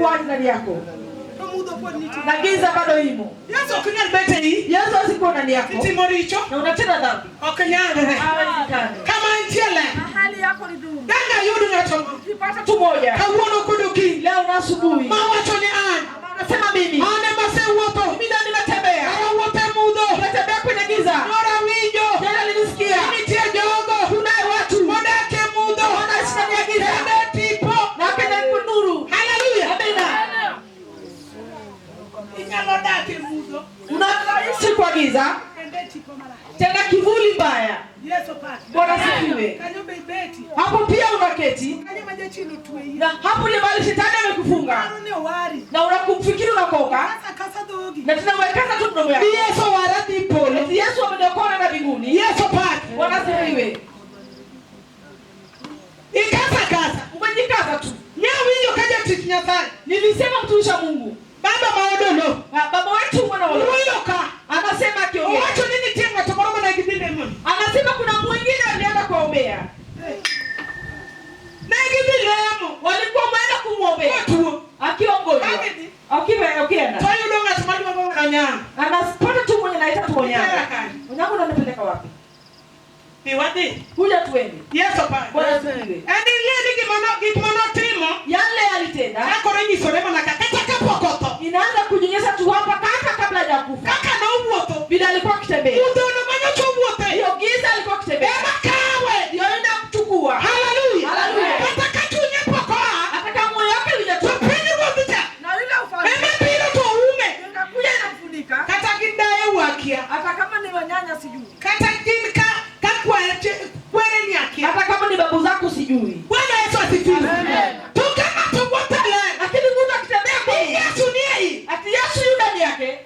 Itakuwaje ndani yako? To mudho pod nitie. Na giza bado imo. Yesu ok nyal bet e iyi. Yesu hawezi kuwa ndani yako Titimo richo. na unatenda dhambi. Ok nyalre. Hawezekani. Kama antie ler. Na hali yako ni duni. Dang ayud ng'ato moro. Ukipata Tu moja Kawuono kod okinyi. leo na asubuhi Mawacho ni an. anasema mimi An ema asewuotho. mimi ndio nimetembea, Awuotho e mudho. nimetembea kwenye giza. Nyoro awinjo. Jana nilisikia Nitie jogo. kunaye watu Modak e mudho. wanaishi ndani ya giza Kendo e tipo. na kwenye nuru. Haleluya. Amina. Inyalo dak e mudho. Unaishi kwa giza Kendo e tipo marach. tena kivuli mbaya. Yesu paki. Bwana sifiwe. Kanyo be ibeti. Hapo pia unaketi Kanyo ma jachien otweyi. na hapo ndio bali shetani amekufunga Paro ni owari. na unakumfikiri unakoka Kasa kasa dhogi. na tena uwekeza tu mdomo yako. Ni Yesu owara dhi polo. Eti Yesu ameniokoa na mbinguni. Yesu paki. Bwana sifiwe. Ikasa kasa. Umejikaza tu. Nyawinjo ka jatich Nyasaye. Nilisema mtumishi wa Mungu, Baba ma odolo. Ah, baba wetu mwana wa Mungu Wuoyo ka. anasema akiongea, Owacho ni nitie ng'ato moro mane gidhi lemo. anasema kuna mwingine alienda kuombea, Ne gidhi lemo. walikuwa wameenda kumwombea Kotuo. akiwa mgonjwa, Ka gidhi. akiwa akienda To yudo ng'at maluongo Onyango. anapata tu mwenye naita tu Onyango. Itera kanye? Onyango unanipeleka wapi? Bi wadhi. Kuja tuende. Yesu paki. Bwana asifiwe. En ing'e ni gima no- gik manotimo Yale alitenda chakore nyisore mana ka kata kapok otho. inaanza kujionyesha tu hapa kaka kabla hajakufa. Kaka nowuotho. Vile alikuwa akitembea, Mudhono manyocha owuothe. hiyo giza alikuwa akitembea Ema kawe. ndio inamchukua. Haleluya. Haleluya. Kata ka chunye pok oa. Hata kama moyo wake To hujatoka, pinyruodh cha. na yule ufalme Ema biro to ume. inakuja inamfunika, Kata gin daye wakia. hata kama ni wanyanya sijui. Kata gin ka ka kwere ni akia. hata kama ni babu zako sijui, Bwana Yesu asifiwe. To ka ng'ato wuotho e ler. lakini mtu akitembea kwa Ni Yesu ni ei. ati Yesu yu ndani yake,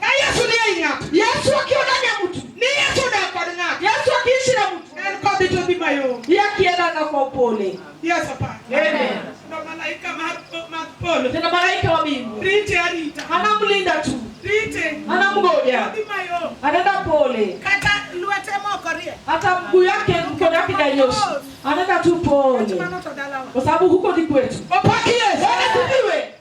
Ka Yesu ni ei ng'ato. Yesu akiwa ndani ya mtu, Ni Yesu odak kod ng'ato. Yesu akiishi na mtu, En kodhi to dhi mayom. yeye akienda na kwa upole. Yesu paki. Amen. To malaika mar mar polo. Tena malaika wa mbingu Rite arita. anamlinda tu, Rite. anamgoja, Odhi mayom. anaenda pole, Kata lwete moko rie. hata mguu yake mkono yake hainyoshi, anaenda tu pole, Mano to dalawa. kwa sababu huko ni kwetu. Opaki Yesu. Bwana asifiwe.